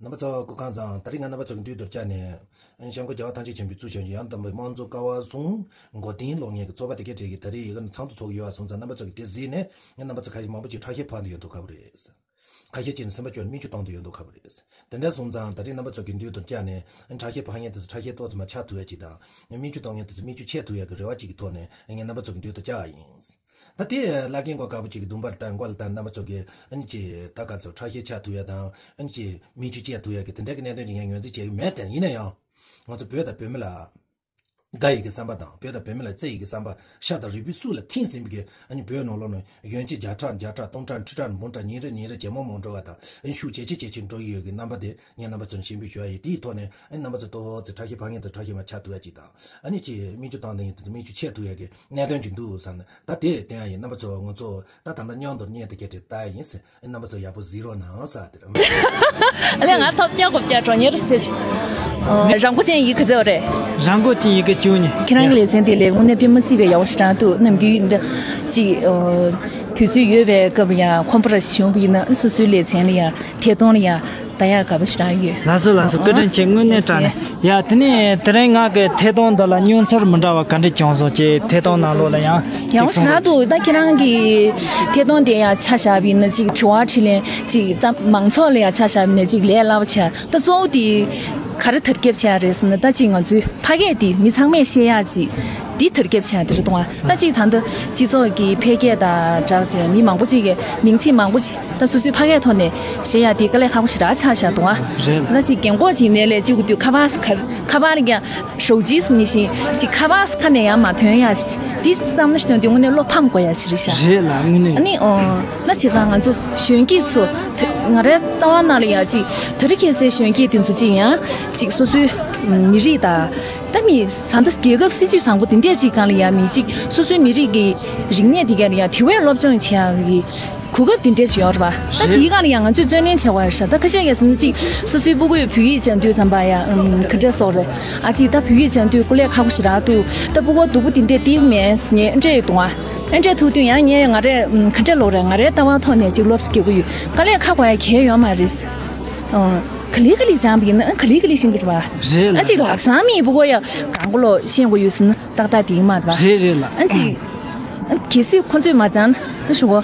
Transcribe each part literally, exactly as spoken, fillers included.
རྣམ་པ་ཚོ་སྐུ་ཁམས་བཟང་། ད་རིང་ང་རྣམ་པ་ཚོ་གི་མདུན་དུ་བཅར་ནས། ཨ་ནི་སྐྱབས་མགོན་རྒྱལ་བ་ཐམས་ཅད་མཁྱེན་པའི་གཙུག་བྱང་ཆུབ་ཡང་དག་པའི་དམངས་གཙོ་ཀ་བ་གསུམ་མགོ་རྟིང་སློག་མཁན་གྱི་ཚོགས་པ་དེ་གའི་གྲས་ཀྱི་ད་རེས་ཡི་གེ་ནི་ཚང་དུ་ཚོགས་ཀྱི་ཡོད་པ་སོང་ཙང་། རྣམ་པ་ཚོ་གིས་དེ་གཟིགས་ནས། ཨ་ནི་རྣམ་པ་ཚོ་ཁ་ཤས་མང་པོ་ཅིག་ཁྲག་ཤེད་འཕར་འདུག་ཡོད་འདུག་ཁ་པོ་རེད། ཁ་ཤས་ཅིག་ནི་སེམས་པ་སྐྱོ་ནས་མིག་ཆུ་བཏང་འདུག་ཡོད་འདུག་ཁ་པོ་རེད། དེ་འདྲ་སོང་ཙང་ད་རེས་རྣམ་པ་ཚོ་གི་མདུན་དུ་བཅར་ནས། ཨ་ནི་ཁྲག་ཤེད་འཕར་མཁན་དེ་ཚོ་ཁྲག་ཤེད་ཏོག་ཙམ་མར་ཆག་ཐུབ་ཡ་ཅིག་དང་། མིག་ཆུ་བཏང་མཁན་དེ་ཚོ་མིག་ཆུ་ཆད་ཐུབ་ཡ་གི་རེ་བ་ཅིག་གི་ཐོག་ནས། ཨ་ནི་ངས་རྣམ་པ་ཚོ་གི་མདུན་དུ་བཅར་བ་ཡིན། ད་དེ་བླ་རྒན་མགོ་དཀར་པོ་ཅིག་གི་མདུན་པར་ལྟ། མགོ་ལ་ལྟ། རྣམ་པ་ཚོ་གིས་ཨ་ནི་ཅིག་ད་ག་ཚོད་ཁྲག་ཤེད་ཆག་ཐུབ་ཡ་དང་། ཨ་ནི་ཅིག་མིག་ཆུ་བཅད་ཐུབ་ཡ་གི་དེ་འདྲ་གི་གནད་དོན་ཅིག་ངས་ངོས་འཛིན་བྱེད་ཀྱི་མེད། དེ་ཡིན་ན་ཡང་ང་ཚོ་བོད་དང་བོད་མི་ལ་དགའ་ཡི་གི་བསམ་པ་དང་། བོད་དང་བོད་མི་ལ་བརྩེ་ཡི་གི་བསམ་པ་ཤ་དང་རུས་པའི་གསུང་ལ་ཐིམ་ཟིན་པའི་གི། ཨ་ནི་བོད་ནང་ལོགས་ནས་ཡོན་ཆབ་བརྒྱ་ཕྲག་བརྒྱ་ཕྲག་སྟོང་ཕྲག་ཁྲི་ཕྲག་འབུམ་ཕྲག་ཉིན་རེ་ཉིན་རེ་ཇེ་མང་མང་འགྲོ་བ་དང་། ཨ་ནི་ཤུགས་ཇེ་ཆེ་ཇེ་ཆེ་འགྲོ་གི་ཡོད་གི་རྣམ་པ་དེ་ངས་རྣམ་པ་ཚོར་ཞུ་འབོད་ཞུ་ཡ་ཡིན། དེའི་ཐོག་ནས་ཨ་ནི་རྣམ་པ་ཚོ་ཏོག་ཙམ་ཁྲག་ཤེད་འཕར་མཁན་དང་ཁྲག་ཤེད་མར་ཆག་ཐུབ་ཡ་ཅིག་དང་། ཨ་ནི་ཅིག་མིག་ཆུ་བཏང་བསྡད་མཁན་དེ་ཚོ་མིག་ཆུ་ཆད་ཐུབ་ཡ་གི་གནད་དོན་ཅིག་འདུག་བསམ་ནས། ད་དེ་བསྟན་ཡ་ཡིན། རྣམ་པ་ཚོ་ང་ཚོ་ད་ད་ལྟ་མཉམ་དུ་བརྙན་དེ་གའི་གྲས་ལྟ་ཡ་ཡིན་ཟེར། ཨ་ནི་རྣམ་པ་ཚོ་ཡག་པོ་གཟིགས་རོགས་གནང་ཟེར། དེ་རེད། ཨ་ལས། ང་ཐོབ་རྒྱག་དགོས་རྒྱག་གྲོང་ཉེར་ཟེར། ཨ། རང་མགོ་ཅན་ཡི་གེ་ཟེར་བ་རེད། རང་མགོ་ཅན་ཡི་གེ་བཅུ་གཉིས། ཁྱེད་རང་གི་ལེ་ཚན་དེ་ལས་དངོས་གནས་དཔེ་མི་སྲིད་པའི་ཡག་པོ་ཞེ་དྲག་འདུག་ནམ་རྒྱུན་འདི་ཅིག་ཨ། དུས་ཚོད་ཡོད་པའི་སྐབས་ལ་ཡང་ཁོམ་པ་ར་བྱུང་བ་ཡིན་ན། སོ་སོའི་ལེ་ཚན་ལ་ཡང་ཐད་གཏོང་ལ་ཡང་ལྟ་ཡག་དགའ་པོ་ཞེ་དྲག་ཡོད། ལགས་སོ་ལགས་སོ། བཀའ་དྲིན་ཆེ། དངོས་གནས་དྲང་གནས། ཡ། དེ་ནས་དེ་རིང་ང་གི་ཐད་གཏོང་འདི་ལ་མྱོང་ཚོར་མི་འདྲ་བ་ག་འདྲ་བྱུང་སོང་། ཅིག་ཐད་གཏོང་ནང་ལོགས་ལ་ཡང་ཡག་པོ་ཞེ་དྲག་འདུག་ད་ཁྱེད་རང་གི་ཐད་གཏོང་དེ་ཡང་ཆ་བཞག་པ་ཡིན་ན། ཅིག་དྲི་བ་དྲིས་ལན་ཅིག་ད་མང་ཚོགས་ལ་ཡང་ཆ་བཞག་པ་ཡིན་ན་ཅིག་ལས་སླ་པོ་ཆགས། ད་གཙོ་བོ་དེ་ག་རེ་དར་ཁྱབ་ཆགས་རེད་ཟེར་ན། ད་ཅིག་ང་ཚོའི་ཕ་སྐད་དེ་མི་ཚང་མས་བཤད་ཡག་ཅིག་དེ་དར་ཁྱབ་ཆགས་དེ་རེད་འདུག་ད་ཅིག་ད་ལྟ་སྤྱི་ཚོགས་ཀྱི་འཕེལ་རྒྱས་དང་སྦྲགས་བྱས་མི་མང་པོ་ཅིག་གིས་མིང་ཚིག་མང་པོ་ཅིག་ད་སོ་སོའི་ཕ་སྐད་ཐོག་ནས་བཤད་ཡག་དེ་དཀའ་ལས་ཁག་པོ་ཞེ་དྲག་ཆགས་བཞག་འདུག་ཨ། རེད། ད་ཅིག་རྒན་གོག་ཅིག་ནས་ལས་ཅིག་གོ་དུས་ཁ་པར་ཁ་ཁ་པར་ཀྱང་ཞོགས་ཇིས་མི་ཤེས་ཅིག་ཁ་པར་ཁ་ནས་ཡང་མ་ཐོན་ཡག་ཅིག་འདི་བསམ་བློ་ཞིག་ཐོན་དུས་དངོས་གནས་བློ་ཕམ་དགོས་ཡག་ཞིག་རེད་ཤག་རེད་ལ། དངོས་གནས། ཨ་ནི་ཨོ། ད་བྱས་ཙང་ང་ཚོ་གཞོན་སྐྱེས་ཚོ་དེ་ང་རའི་ལྟ་བ་ནང་ལ་ཡང་ཅིག་དེ་རིང་ཁ་སང་གཞོན་སྐྱེས་དེ་ཚོ་ཅིག་ཡང་ཅིག་སོ་སོའི་མི་རིགས་དང་། ད་མི་ས་མཐའ་རྒྱལ་ཁབ་སྲིད་ཇུས་བཟང་པོ་དེ་འདྲས་ཅིག་སྒང་ལ་ཡང་མི་ཅིག་སོ་སོའི་མི་རིགས་ཀྱི་རིག་གནས་དེ་ག་ལ་ཡང་དེ་བས་སློབ་སྦྱོང་བྱེད་ཡག་གི་གོ་སྐབས་དེ་འདྲས་ཅིག་ཡོད་རེད་པ། ད་རེད། དེའི་སྒང་ལ་ཡང་ང་ཚོས་བརྩོན་ལེན་བྱེད་དགོས་རེད་ཤག་ད་ཁ་ཤས་ཀྱིས་ཟེར་ན་ཅིག་སོ་སོའི་སྤུ་གུས་བོད་ཡིག་སྦྱང་དུས་ཙམ་པ་ཡང་ཨམ་ག་འདྲས་སོགས་རེད། ཨ་ཙི་ད་བོད་ཡིག་སྦྱང་དུས་སྐུ་ལས་ཁག་པོ་ཞེ་དྲག་འདུག་ད་སྤུ་གུ་སྡུག་པོ་དེ་འདྲས་ཏིག་མེད་ངས་འདྲས་ཡོད་དུང་ཨ། འདྲས་ཐུག་དུས་ཡང་ངས་ང་རས་ཨམ་ག་འདྲས་ལོག་རེད། ང་རའི་ལྟ་བ་ཐོག་ནས་ཅིག་སློབ་གསོ་རྒྱག་གི་ཡོད། དཀའ་ལས་ཁག་པོ་ཡ་གང་ཡང་ཡོད་མ་རེད། ཨང་། ག་ལེ་ག་ལེ་སྦྱངས་པ་ཡིན་ན་ཨང་ག་ལེ་ག་ལེ་ཤེས་ཀྱི་རེད་པ། རེད་ལ། ཨ་ཅིག་ལག་བཟང་མི་ཡི་སྤུ་གུ་ཡ་གང་གོ་ལོ་ཤེས་དགོས་ཡོད་ཟེར་ན་ཏག་ཏག་དེ་ཡིན་མ་རེད་པ། རེད་རེད་ལ། ཨ་ཅིག་ཨ་གལ་སྲིད་ཁོ་ཚོས་མ་སྦྱངས་ན་ཨ་ཞུ་གོ་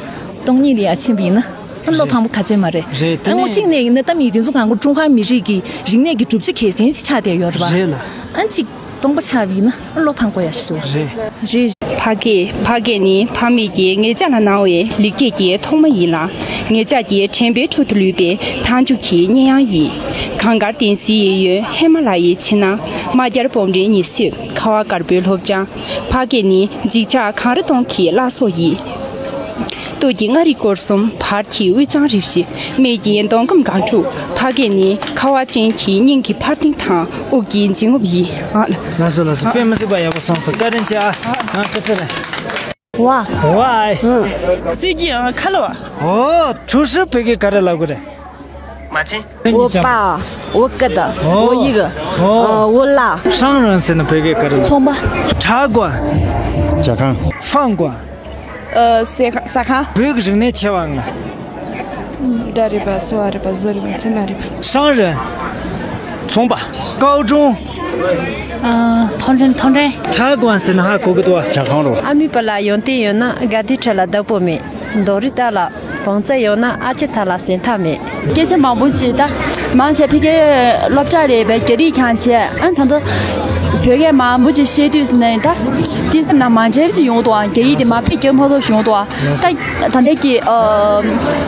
སྟོང་ཉིད་ལ་ཡ་ཕྱིན་པ་ཡིན་ན་ཨ་བློ་ཕམ་པོ་ག་ཚོད་མ་རེད། རེད། དེ་ཨ་ངོ་ནས་གཅིག་ནས་ཡིན་ན་ད་མི་དེ་ཚོ་གང་གོ་ཀྲུང་ཧྭ་མི་རིགས་ཀྱི་རིག་གནས་ཀྱི་གྲུབ་ཆ་གལ་ཆེན་ཞིག་ཆགས་བསྡད་ཡོད་རེད་པ། རེད་ལ། ཨ་ཅིག་སྟོང་པ་ཆགས་པ་ཡིན་ན་བློ་ཕམ་དགོས་ཡ་ཞིག་འདུག་རེད། རེད། ཕ་སྐད། ཕ་སྐད་ནི་ཕ་མེས་ཀྱིས་ངེད་ཅག་ལ་གནང་བའི་ལེགས་སྐྱེས་ཀྱི་ཐོག་མ་ཡིན་ལ། ངེད་ཅག་གི་དྲན་པའི་འཕྲོ་དུ་ལུས་པའི་མཐའ་མཇུག་གི་སྙན་དབྱངས་ཡིན། གངས་དཀར་བསྟན་འཛིན་གཡས་གཡོན་ཧི་མ་ལ་ཡའི་ཕྱི་ནང་། རྨ་རྒྱལ་སྤོམ་རའི་ཉི་ཟེར་ཁ་བ་དཀར་པོའི་ལྷོ་བྱང་། ཕ་སྐད་ནི་འཇིགས་ཆགས་གངས་རི་སྟོང་གི་བླ་སྲོག་ཡིན། སྟོད་ཀྱི་མངའ་རིས་སྐོར་གསུམ། བར་གྱི་དབུས་གཙང་རུ་བཞི། སྨད་ཀྱི་མདོ་ཁམས་སྒང་དྲུག་ཕ་སྐད་ནི་ཁ་བ་ཅན་གྱི་སྙིང་གི་འཕར་ལྡིང་དང་དབུགས་ཀྱི་འབྱིན་རྔུབ་ཡིན། ཨ། ལགས་སོ་ལགས་སོ། དཔེ་མི་སྲིད་པ་ཡག་པོ་གསུངས་སོང་། བཀའ་དྲིན་ཆེ་ཨ། ཨ་ཁ་ཚེ་རེད། ཝ། ཝའི། ཨ། སྲིད་ཀྱི་ཨ་ཁ་ལ་བ། ཨོ། ཁྲུ་ཧྲི་བོད་སྐད་ག་རེ་ལབ་དགོས་རེད། མ་ཆེན། ཝ་པ། ཝ་ཀ་ད། ཨོ། ཝ་ཡི་ག་ཨོ། ཨ། ཝ་ལ། ཧྲང་རོན་ཟེར་ན་བོད་སྐད་ག་རེ་ལབ། ཚོང་པ། ཁྲ་ཀོན། ཇ་ཁང་། ཧྥང་ཀོན། ཨ། ཟ་ཁང་། ཟ་ཁང་། བོད་ཀྱི་རིག་གནས་ཆེ་བ་ལྔ། སྒྲ་རེད་པ། གསོ་བ་རེད་པ། བཟོ་རེད་པ། ཚད་མ་རེད་པ། ཧྲང་རོན། ཚོང་པ། ཀའོ་ཀྲུང་། ཨ། མཐོ་འབྲིང་། མཐོ་འབྲིང་། ཁྲ་ཀོན་ཟེར་ན་ཧ་གོ་གི་འདུག་བ། ཇ་ཁང་རོ། ཨ་མའི་བུ་ལ་ཡོན་ཏན་ཡོད་ན་དགའ་བདེ་ཁྲ་ལ་བདག་པོ་མེད། རྡོ་རི་ལྟ་ལ་བང་རྩལ་ཡོད་ན་ཨ་ཅེ་ཐ་ལ་ཟེར་ཐབས་མེད། སྐད་ཆ་མང་པོ་ཅིག་ད་མང་ཆེ་ཕ་གིའི་སློབ་གྲྭ་རེད་པས། རྒྱ་རིགས་ཀྱང་བྱས། ཨ་ད་ལྟ་བོད་སྐད་མང་པོ་ཅིག་བཤད་དུས་ཟེར་ནས་ད་དེ་ཟེར་ན་མ་འཇལ་ཅིག་ཡོང་འདུག་ཨ། རྒྱ་ཡིག་དེ་མ་ཕེབས་རྒྱ་མ་ཐོབ་ཅིག་ཡོང་འདུག་ཨ། ད་ད་ལྟ་གི་ཨ་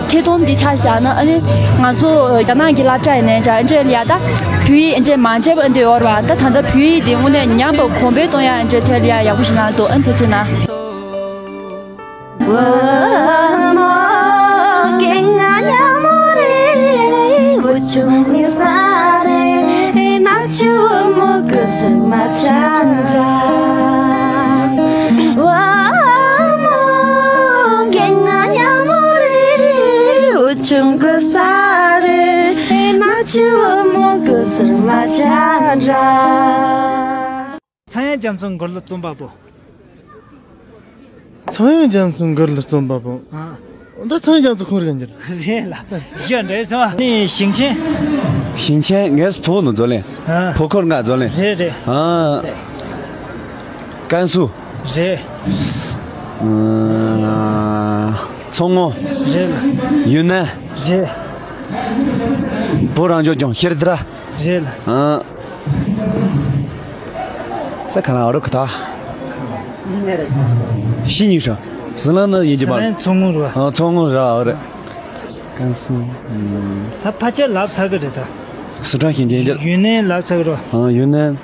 ཐད་གཏོང་འདི་ཆ་བཞག་ན་ཨ་ནི་ང་ཚོ་རྒྱ་ནག་གི་སློབ་གྲྭ་ཡིན་ནའི་འདྲ། ཨ་འདྲས་ལ་ཡ་ད་བོད་ཡིག་ཨ་འདྲས་མ་འཇལ་བ་ཨ་འདྲས་ཡོད་རེད་པ། ད་ད་ལྟ་བོད་ཡིག་དེ་དངོས་གནས་ཉམས་པ་གོང་འཕེལ་གཏོང་ཡ་ཨ་འདྲས་ཐད་ལ་ཡ་ཡག་པོ་ཞིག་གནང་འདུག་ཨ་ཐུགས་རྗེ་གནང་། ཚངས་དབྱངས་རྒྱ་མཚོ་མགུར་གླུ་རྩོམ་པ་པོ། ཚངས་དབྱངས་རྒྱ་མཚོ་མགུར་གླུ་རྩོམ་པ་པོ། ཨ། ད་ཚངས་དབྱངས་རྒྱ་མཚོ་ཁོང་རང་རེད། རེད་ལ། གཞི་འདྲ་སོང་། ནི་ཞིང་ཆེན། ཞིང་ཆེན་ངས་བོད་ནང་འཛོལ་ལེན། ཨ། བོད་ཁོར་ང་འཛོལ་ལེན། རེད་རེད། ཨ། ཀན་སུའུ། རེད། ཨ། མཚོ་སྔོན། རེད་ལ། ཡུན་ནན། རེད། བོད་རང་སྐྱོང་ལྗོངས་ཤེར་དྷ་ར། རེད་ལ། ཨ། ས་ག་ན་འོ་རུ་ཁ་ཐག་ཤི་ཉིང་ཧྲ། ཟི་ལིང་ནི་ཡིན་གྱི་མ་རེད། ཟི་ལིང་མཚོ་སྔོན་རེད་བ། ཨ། མཚོ་སྔོན་རེད་བ། འོ་རེད། ཀན་སུའུ། ད་ཕལ་ཆེར་ལབ་ཚར་གི་རེད་ད། སི་ཁྲོན་ཞིང་ཆེན་རེད། ཡུན་ནན་ལབ་ཚར་གི་རེད། ཨ། ཡུན་ནན།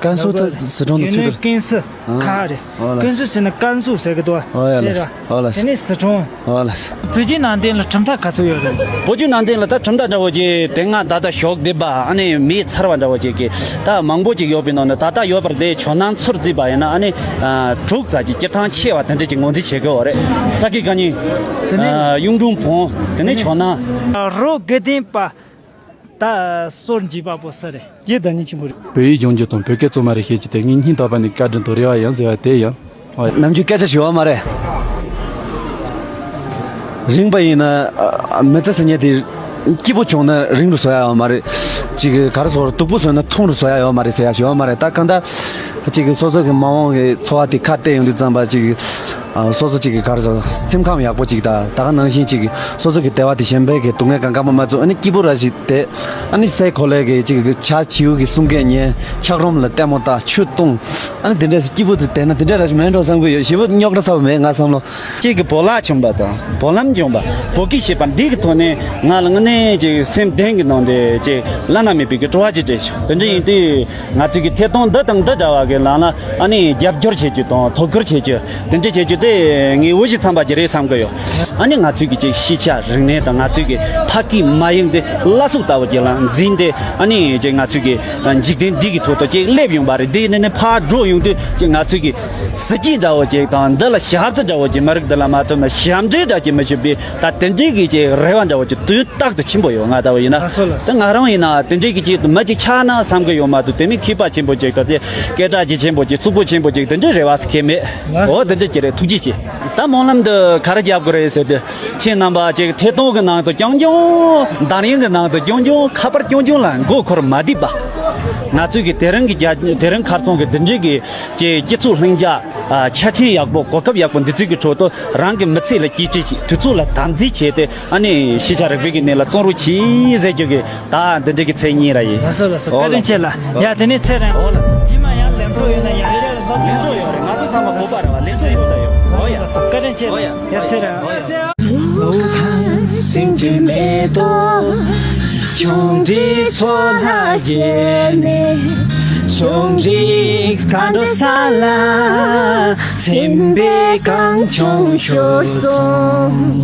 ཀན་སུའུ་ད་སི་ཁྲོན་དང་ཡུན་ནན་ཚིག་གི་ཀན་སུའུ་ཨ། ཁ་རེད། ཨོ་ལ། ཀན་སུའུ་ཟེར་ན་ཀན་སུའུ་ཟེར་གི་འདུག་བ། ཨོ་ཡ་ལ། དེ་ར། ཨོ་ལ། དེ་ནས་སི་ཁྲོན། ཨོ་ལ། བོད་བརྒྱུད་ནང་བསྟན་ལ་གྲུབ་མཐའ་ག་ཚོད་ཡོད་རེད། བོད་བརྒྱུད་ནང་བསྟན་ལ་ད་གྲུབ་མཐའ་འདྲ་བོ་ཅིག་དེ་སྔ་ད་ལྟ་ཞོགས་སྡེ་པ་ཨ་ནི་མེད་ཚར་བ་འདྲ་བོ་ཅིག་གི་ད་མང་པོ་ཅིག་ཡོད་པའི་ནང་ནས་ད་ལྟ་ཡོད་པར་དེ་ཇོ་ནང་ཚུར་བརྩིས་པ་ཡིན་ན་ཨ་ནི་དྲུག་ཙམ་ཅིག་སྤྱིར་བཏང་ཆེ་བ་དེ་འདྲ་ཅིག་ངོས་འཛིན་བྱེད་དགོས་བ་རེད། ས་དགེ་བཀའ་རྙིང་། དེ་ནས་གཡུང་དྲུང་བོན། དེ་ནས་ཇོ་ནང་། རོ་དགེ་ལྡན་པ། ད་སོར་འབྱེད་པ་པོ་སུ་རེད། ཀྱེ་བདག་ཉིད་ཆེན་པོ་རེད། བོད་ཡིག་སྦྱོང་རྒྱུ་དང་བོད་སྐད་གཙང་མ་རེ་ཤེས་ཀྱི་དེ་ངའི་སྙིང་ཐག་པ་ནས་བཀའ་དྲིན་དང་རེ་བ་ཡང་ཟེར་བ་དེ་ཡང་། ཨོ་ཡ། ནམ་རྒྱུན་སྐད་ཆ་ཞུ་བ་མ་རེད། རིང་པ་ཡིན་ན་ཨ། མི་ཚེ་ཟེར་མཁན་དེ་སྐྱིད་པོ་བྱུང་ན་རིང་རུ་བཟོ་ཡ་ཡོད་མ་རེད། ཅིག་ག་རེ་ཟེར་སྡུག་པོ་བཟོས་ན་ཐུང་རུ་བཟོ་ཡ་ཡོད་མ་རེད་ཟེར་ཡ་ཞིག་ཡོད་མ་རེད། ད་གང་ལྟར་ཅིག་གི་སོ་སོ་གི་མ་འོངས་ཀྱི་འཚོ་བ་དེ་ཁ་གཏད་ཡོང་དུས་ཙམ་པ་ཅིག་ཨ། སོ་སོ་ཅིག་གི་ག་རེ་ཟེར་སེམས་ཁམས་ཡག་པོ་ཅིག་དང་ད་ག་ནང་བཞིན་ཅིག་སོ་སོ་གི་བདེ་བ་དེ་གཞན་པའི་གི་སྡུག་བསྔལ་གང་གང་མ་མ་བཙུགས་ཨ་ནི་སྐྱིད་པོ་ར་ཞིག་བསྡད། ཨ་ནི་སའི་གོ་ལའི་གི་ཅིག་གི་བྱ་བྱིའུ་གི་གསུང་སྐད་ཉན། འཁྱགས་རོམ་ལ་ལྟད་མོ་ལྟ། ཆུ་བཏུང་། ཨ་ནི་དེ་འདྲ་སྐྱིད་པོ་ཅིག་བསྡད་ན་དེ་འདྲ་ར་ཞིག་མེད་འགྲོ་བསམ་གི་ཡོད། ཞེ་པོ་རྙོག་དྲ་ཚ་པོ་མེད་ང་བསམ་བློ། ཁྱེད་ཀྱི་བོ་ལག་བྱུང་བ་དང་བོ་ལམ་བྱུང་བ་བོད་སྐད་ཤེས་པ་འདི་གི་ཐོག་ནས་ང་ལ་དངོས་གནས་ཅིག་སེམས་གཏིང་གི་ནང་དེ་ཅིག་བླ་ན་མེད་པའི་གི་སྤྲོ་བ་ཅིག་སྤྲད་བྱུང་། དེ་འདྲ་ཡིན་དུས་ང་ཚོའི་གི་ཐད་གཏོང་འདི་དང་འདི་འདྲ་བ་གི་ནང་ལ་ཨ་ནི་རྒྱབ་སྐྱོར་བྱེད་རྒྱུ་དང་དོ་ཁུར་བྱེད་རྒྱུ་དེ་འདྲ་བྱེད་རྒྱུ་དེ་ངའི་དབུ་བཞུགས་ཚང་པ་ཅིག་རེད་བསམ་གི་ཡོད། ཨ་ནི་ང་ཚོའི་གི་ཅིག་ཤེས་བྱ་རིག་གནས་དང་ང་ཚོའི་གི་ཕ་སྐད་མ་ཡིག་འདི་བླ་སྲོག་ལྟ་བུ་ཅིག་ལ་འཛིན་ཏེ་ཨ་ནི་ཅིག་ང་ཚོའི་གི་འཇིག་རྟེན་འདི་གི་ཐོག་ཏུ་ཅིག་སླེབས་ཡོང་བ་རེད། འདི་ནས་ནས་ཕར་འགྲོ་ཡོང་དུས་ཅིག་ང་ཚོའི་གི་གཟི་བརྗིད་འདྲ་བོ་ཅིག་དང་འདི་ལ་ཞབས་རྩི་འདྲ་བོ་ཅིག་མི་རིགས་འདི་ལ་མ་ཐུབ་ན་ཞབས་འདྲེན་འདྲ་ཅིག་མི་ཞུ་བའི་ད་དེ་འདྲའི་གི་ཅིག་རེ་བ་འདྲ་བོ་ཅིག་དུས་རྟག་ཏུ་ཆེན་པོ་ཡོད། ང་ལྟ་བུ་ཡིན་ན་ད་ང་རང་ཡིན་ན་དེ་འདྲའི་གི་ཅིག་མི་ཅིག་ཆགས་ན་བསམ་གི་ཡོད་མ་གཏོགས་དེ་མིན་མཁས་པ་ཆེན་པོ་ཅིག་དང་དེ་སྐད་གྲགས་ཅིག་ཆེན་པོ་ཅིག་ཕྱུག་པོ་ཆེན་པོ་ཅིག་དེ་འདྲའི་རེ་བ་ཟེར་མཁན་མེད། འོ་དེ་འདྲ་ཅིག་རེད། ཐུགས་རྗེ་ཆེ། ད་སྨོན་ལམ་འདི་ག་རེ་རྒྱབ་དགོས་རེད་ཟེར་དུས་ཁྱེད་རྣམ་པ་ཅིག་ཐད་གཏོང་གི་ནང་དུ་རྐྱང་རྐྱང་འདར་ཡིན་གི་ནང་དུ་རྐྱང་རྐྱང་ཁ་པར་རྐྱང་རྐྱང་ལ་མགོ་འཁོར་མ་བསྡད་པ། ང་ཚོས་ཀྱི་དེ་རིང་གི་རྒྱ་དེ་རིང་ཁ་རྩང་གི་འདི་འདྲའི་གི་ཅིག་སྤྱི་ཚོགས་ལྷིང་འཇགས་ཨ་ཆ་རྐྱེན་ཡག་པོ་གོ་སྐབས་ཡག་པོ་འདི་ཚོའི་གི་ཁྲོད་དུ་རང་གི་མི་ཚེ་ལ་གཅེས་སྤྲས་བྱེད། དུས་ཚོད་ལ་དམ་འཛིན་བྱས་ཏེ་ཨ་ནི་ཤེས་བྱ་རིག་པའི་གི་གནས་ལ་བརྩོན་རོགས་གྱིས་ཟེར་རྒྱུ་གི་ད་འདི་འདྲའི་གི་མཚན་ཉིད་ར་ཡིན། ལགས་སོ་ལགས་སོ། བཀའ་དྲིན་ཆེ་ལགས། ཡ་དེ་ནས་ཚེ་རིང་། འོ་ལགས་སོ། རྗེས་མ་ཡང་ལས་འཕྲོ་ཡོད་ན་ཡང་བསྐྱར་ལ་ལོག་ལས་འཕྲོ་ཡོད་རེད། ང་ཚོ་ཚང་མ་བོད་པ་རེད་བ། ལས་འཕྲོ་ཡོད་ད་ཡོད། འོ་ཡ། ལགས་སོ་ལགས་སོ། བཀའ་དྲིན་ཆེ། འོ་ཡ། ཡ་ཚེ་རིང་། འོ་ཡ། ལྷོ་ཁ་སེང་ཆེན་མེ་ཏོག་ཆུང་འདྲིས་མཚོ་ལྷ་བཞད་ནས། ཆུང་འདྲིས་མཁའ་འགྲོ་ས་ལ། སེམས་པའི་གངས་ལྗོངས་ཤོར་སོང་།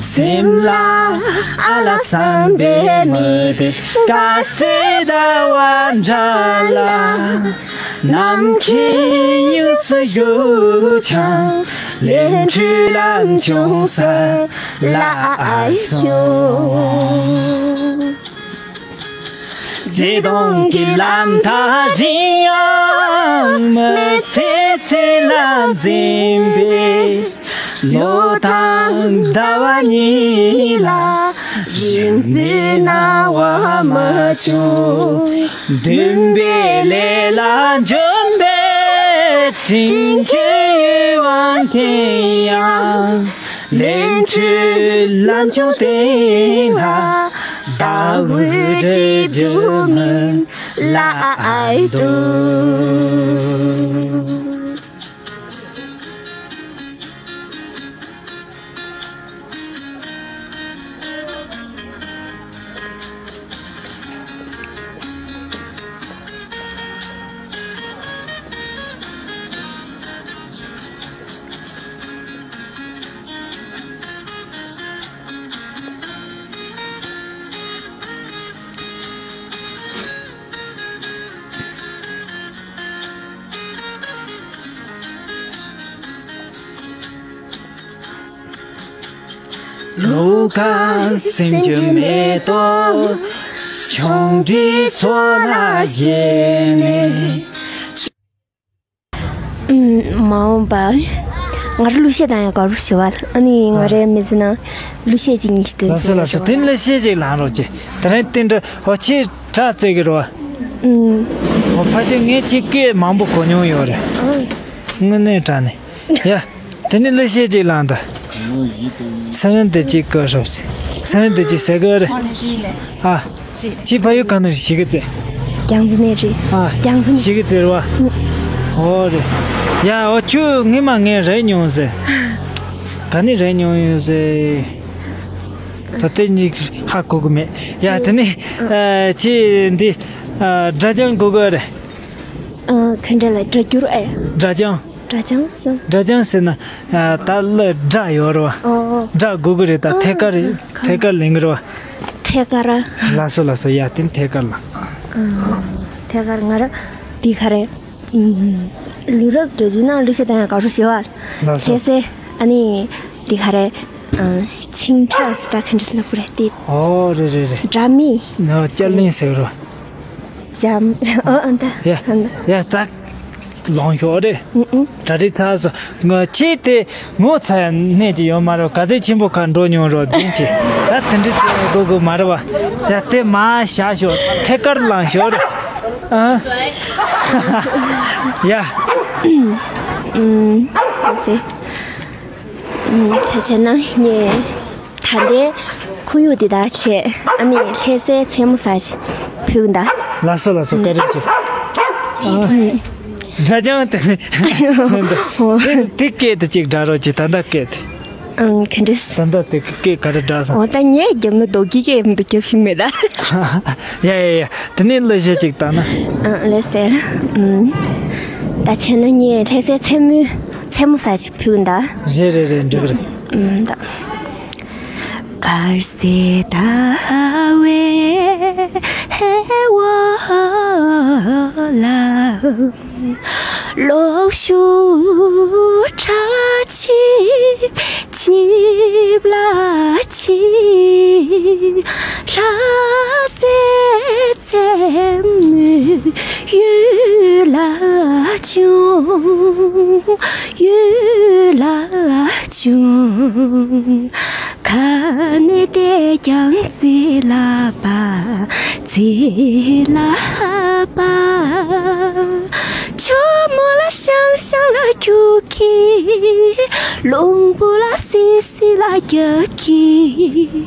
སེམས་ལ་ཨ་ལ་བསམ་པའི་མི་དེ་དགའ་སའི་ཟླ་བ་འདྲ་ལ། ནམ་མཁའི་དབྱིངས་སུ་བཞུགས་ཀྱང་། ལས་འཕྲོའི་ལམ་བྱུང་ས་ལ་ཨ་ཤོ། བརྩེ་དུང་གི་ལམ་ཐག་རིང་ཡང་མི་ཚེ་ཚེ་ལ་འཛིན་པའི་ལོ་དང་ཟླ་བ་གཉིས་ལ་རིང་པོའི་སྣང་བ་མ་བྱུང་། འདུན་པའི་ལས་ལ་འཇོན་པའི་དྲིན་གྱི་ཡུལ་དབང་དེ་ཡང་། ལས་འཕྲོའི་ལམ་བྱུང་སྟེང་ལ་ཟླ་འོད་སྒྲིབ་བརྗོད་མིན་ལ་ཨའི་འདུག། ལྷོ་ཁ་སེང་ཆེན་མེ་ཏོག་ཆུང་འདྲིས་མཚོ་ལ་བཞད་ནས། མ་འོངས་པ། ང་རང་གླུ་གཞས་བཏང་ཡག་དགའ་པོ་ཞེ་པོ། ཨ་ནི་ང་རའི་མི་ཚེ་ནང་གླུ་གཞས་གཅིག་གཉིས་ཤིག་བཏོན། ལགས་སོ་ལགས་སོ། དེ་ནི་གླུ་གཞས་ཅིག་བླངས་རོགས་གྱིས། དེ་རིང་བསྟན་འགྲོ། འོ་ཁྱེད་སྒྲ་བཙལ་གི་རོ། ཨུམ། འོ་ཕལ་ཆེར་ངས་ཁྱེད་སྐད་མང་པོ་གོ་མྱོང་ཡོད་རེད། ཨང་། དངོས་གནས་དྲང་གནས། ཡ། དེ་ནི་གླུ་གཞས་ཅིག་བླངས་དང་། ཚེ་རིང་བདེ་སྐྱིད་སྐུ་ཞབས་སི། ཚེ་རིང་བདེ་སྐྱིད་ཟེར་གི་རེད། ཨ། ཁྱེད་ཕ་ཡུལ་ག་ནས་རེད། གཞིས་ཀ་རྩེ། རྒྱལ་རྩེ་ནས་རེད། ཨ། རྒྱལ་རྩེ་ནས། གཞིས་ཀ་རྩེ་རེད་བ། ཨོ་རེད། ཡ་འོ་ཁྱོད་སྔོན་མ་ངས་རེད་མྱོང་ཟེར། ག་ནས་རེད་མྱོང་ཡོད་ཟེར། ད་ལྟ་ནི་ཧ་གོ་གི་མེད། ཡ་དེ་ནི་ཨ་ཁྱེད་འདི་ཨ་སྒྲ་སྦྱང་དགོས་གི་རེད། ཨ་ག་འདྲ་ལ་སྒྲ་སྒྱུར་ཨེ། སྒྲ་སྦྱང་། སྒྲ་སྦྱང་ཟེར། སྒྲ་སྦྱང་ཟེར་ན། ད་གླུ་སྒྲ་ཡོད་རེད་བ། ཨོ། སྒྲ་དགོས་ཀྱི་རེད། ད་ཨ་ཐད་ཀར། ཨ་ཐད་ཀར་ལེན་གྱི་རེད་བ། ཐད་ཀར། ལགས་སོ་ལགས་སོ། ཡ་དེ་ཐད་ཀར་ལ། ཨ་ཐད་ཀར་ང་རང་འདི་ག་རེད། ཨུམ། ལུས་རབས་འགྲོ་རྒྱུ་ན་གླུ་གཞས་བཏང་ཡག་དགའ་པོ་ཞེ་པོ། ལགས་སོ། ལྷ་སའི་ཨ་ནི་འདི་ག་རེད། ཨ་ཆིང་ཁྲ་ཟེར། ད་ག་འདྲ་ཟེར་ན་བུ་རེད་དེ། ཨོ་རེད་རེད་རེད། སྒྲ་མི། ནོ་ཅར་ལིང་ཟེར་རོ། འཇམ། ཨོ་ཨ་ད། ཡ། ཨ་ད། ཡ་ད། ལོང་ཤོག་རེད། ཨུ་ཨུ། གྲ་སྒྲིག་ཚར་སོང་། ང་ཁྱེད་དེ་ངོ་ཚ་ཡ་གནས་ཀྱི་ཡོད་མ་རེད། ག་ཚོད་ཆེན་པོ་ཁ་འགྲོ་མྱོང་རོགས་བདེན་ཆེ། ད་དེ་འདྲ་བྱེད་དགོས་དགོས་མ་རེད་བ། ཡ་དེ་མ་བཞག་ཤོག་ཐད་ཀར་ལངས་ཤོག་རེད། ཨ། ཡ། ཨུམ། ཨ་སེ། ཨུམ། ད་བྱས་ན་ངས་ད་ལྟའི་ཁོར་ཡུག་འདི་དག་བྱས། ཨ་ནི་ལྷ་སའི་མཚན་མོ་ཟ་ཅིག་ཕུལ་གི་འདུག་ལགས་སོ་ལགས་སོ། བཀའ་དྲིན་ཆེ། ཨ། སྒྲ་སྦྱང་དེ་ནི། ཨོ། དེ་དེ་སྐད་དེ་ཅིག་སྒྲ་རོགས་གྱིས། ད་ལྟ་སྐད་དེ། ཨང་། ག་འདྲས། ད་ལྟ་དེ་སྐད་ག་རེ་སྒྲ་སོང་། ཨོ་ད་ངས་རྒྱབ་ན་རྡོ་སྐྱིད་སྐད་མི་འདུག་རྒྱབ་ཤིག་མེད་ད། ཡ་ཡ་ཡ། དེ་ནས་གླུ་གཞས་ཅིག་བཏང་ན། ཨང་། ལགས་སེ། ཨུམ། ད་བྱས་ན་ངས་ལྷ་སའི་མཚན་མོའི་མཚན་མོ་ཟ་ཅིག་ཕུལ་གི་འདུག་རེད་རེད་རེད། འགྲིག་གི་རེད། ཨུམ། ད། དཀར་གསལ་ཟླ་བའི་འོག་ལ། གློག་ཞུ་ཁྲ་ཆིབ་ཆིབ་ལ་ཆིབ། ལྷ་སའི་མཚན་མོ་ཡུལ་ལ་བྱུང་། ཡུལ་ལ་བྱུང་། ཁ་ནས་བལྟས་ཀྱང་རྩེ་ལ་བབས། རྩེ་ལ་བབས། ཆུ་མོ་ལ་ཤང་ཤང་ལ་རྒྱུག་གི། རླུང་བུ་ལ་སི་སི་ལ་རྒྱག་གི།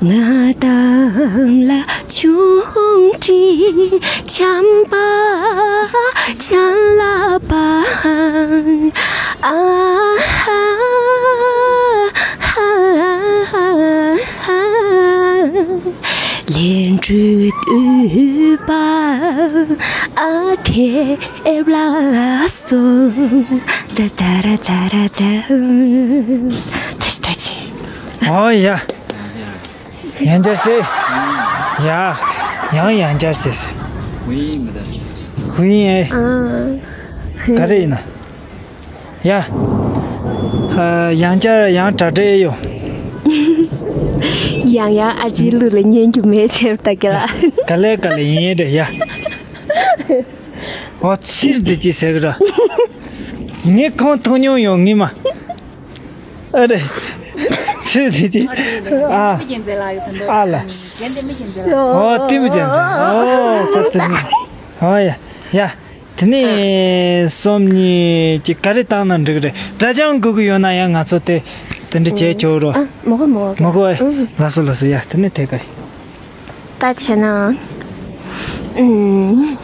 ང་དང་ལ་ཆུང་འདྲིས་བྱམས་པ་བྱམས་ལ་བབས། ཨ་ཧ་ཧ་ཧ་ཧ། ལན་གྲུ་དུད་པ་ཨ་ཐེབ་ལ་སོང་། ད་ད་ར་ད་ར་ད། ད་ཅི་ད་ཅི། ཨོ་ཡ། ཡང་བསྐྱར་ཟེར། ཡ། ཡང་ཡང་བསྐྱར་ཟེར། ཧུའི་ཨེ། ཨ། ག་རེ་ཡིན་ན། ཡ། ཨ། ཡང་བསྐྱར་ཡང་དྲ་སྦྲེལ་ཡོང་། ཡང་ཡང་ཨ་ཅེའི་གླུ་ལ་ཉན་རྒྱུ་མེད་ཟེར་ད་ག་ལ། ག་ལེ་ག་ལེ་ཡིན་རེད་ཡ། ཨོ་ཚིར་འདི་ཅི་ཟེར་གི་ར། ངས་ཁོང་མཐོང་མྱོང་ཡོད་ངེས་མ། ཨ་རེ། ཚེ་དེ་དེ། ཨ། ཨ་ལ། ཨོ་ཏི་མི་ཅན་ཚེ། ཨོ་ད་དེ་ནི། ཨོ་ཡ། ཡ། དེ་ནི་སོམ་ཉི་ཅི་ག་རེ་བཏང་ན་འགྲིག་རེད། སྒྲ་སྦྱང་དགོས་ཀྱི་ཡོད་ན་ཡང་ང་ཚོ་དེ་དེ་འདྲ་བྱས་ཆོག་རོ། ཨ་མོ་གོ་མོ་གོ། མོ་གོ་ཨེ། ཨུ། ལགས་སོ་ལགས་སོ། ཡ་དེ་ནི་དེ་ག་ཡིན། ད་བྱས་ན། ཨུམ།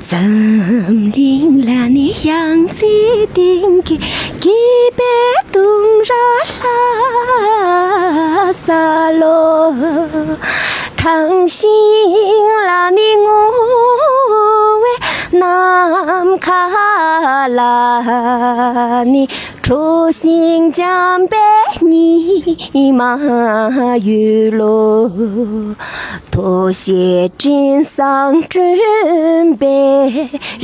འཛམ་གླིང་ལ་ནི་ཡང་རྩེ་གཏིང་གི་སྐྱིད་པའི་ལྟུང་ར་ལྷ་ས་ལོ། ཐང་ཤིང་ལ་ནི་སྔོ་བའི་ནམ་མཁའ་ལ་ནི། འཁྲུགས་ཤིང་འཇམ་པའི་ཉི་མ་ཡོད་ལོ། ཐོ་ཞེས་སྤྲིན་བཟང་བསྐྲུན་པའི་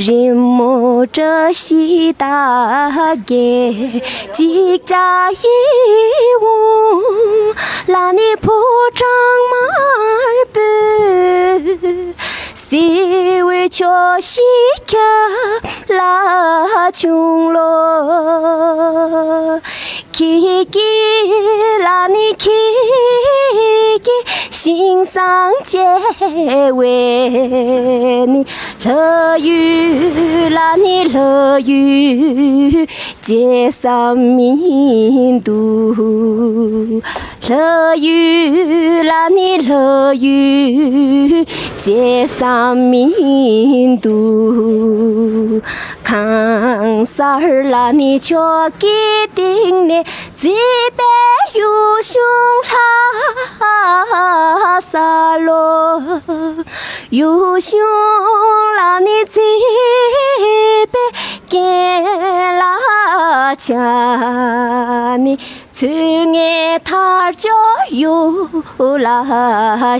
རི་མོ་བཀྲ་ཤིས་རྟགས་བརྒྱད། ཅིག་ཅར་ཡིད་འོང་ལ་ནི་ཕོ་བྲང་དམར་པོའི་བསིལ་བའི། ཕྱོགས་ཤིག་ཁྱབ་ལ་བྱུང་ལོ། ཁྱེད་ཀྱི་ལ་ནི་ཁྱེད་ཀྱི་ཞིང་སང་བྱེ་བས་ནི། ལྷ་ཡུལ་ལ་ནི་ལྷ་ཡུལ་བྱེ་བསམ་མི་འདུག་ལྷ་ཡུལ་ལ་ནི་ལྷ་ཡུལ་བྱེ་བསམ་མི་འདུག་ཁང་གསར་ལ་ནི་ཆོས་ཀྱི་སྟེང་ནས་བརྩིས་པའི་ཡུལ་གཞུང་ལྷ་ས་ལོ། ཡུལ་གཞུང་ལ་ནི་བརྩིས་པའི་རྐྱེན་ལ་ཆ་ནི། ཚུལ་ངན་ཐར་ལྕོག་ཡུལ་ལ་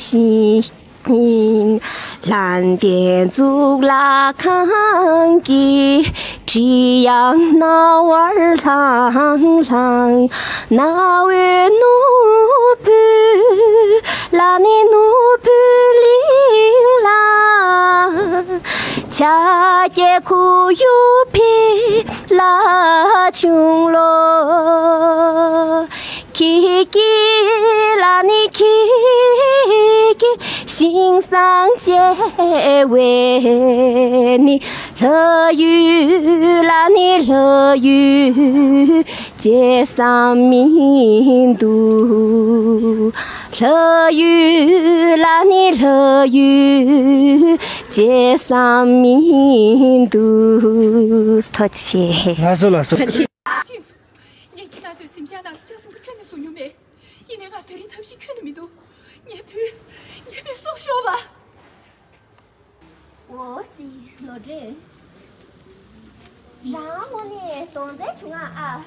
ཞིང་། ལྷ་ལྡན་གཙུག་ལག་ཁང་གི་ཁྲི་ཡང་རྣ་བར་ལྷང་ལྷང་། རྣ་བའི་ནོར་བུ་ལ་ནི་ནོར་བུ་གླིང་ལ། ཆ་རྐྱེན་ཁོར་ཡུག་ཕི་ལ་བྱུང་ལོ། ཁྱེད་ཀྱི་ལ་ནི་ཁྱེད་ཀྱི་ཞིང་སང་བྱེ་བས་ནི། ལྷ་ཡུལ་ལ་ནི་ལྷ་ཡུལ་བྱེ་བསམ་མི་འདུག་ལྷ་ཡུལ་ལ་ནི་ལྷ་ཡུལ་བྱེ་བསམ་མི་འདུག་ཐུགས་རྗེ་ཆེ། ལགས་སོ་ལགས་སོ། ཤེས་སོང་། ངས་ཁྱེད་རང་ཚོའི་གཟིམ་ཤག་ནང་ལ་ཤ་ཟ་མཁན་ཁྱོན་ནས་བཟོ་མྱོང་མེད། ཡིན་ནའི་ང་དེ་རིང་ཐབས་ཤེས་ཁྱོན་ནས་མི་འདུག་ངའི་བུ། ངའི་བུ་སྲོག་ཤོར་བ། འོ་ཙི་ནོར་སྒྲོན། རང་དངོས་གནས་གདོང་རྩལ་བྱུང་ང་ཨ།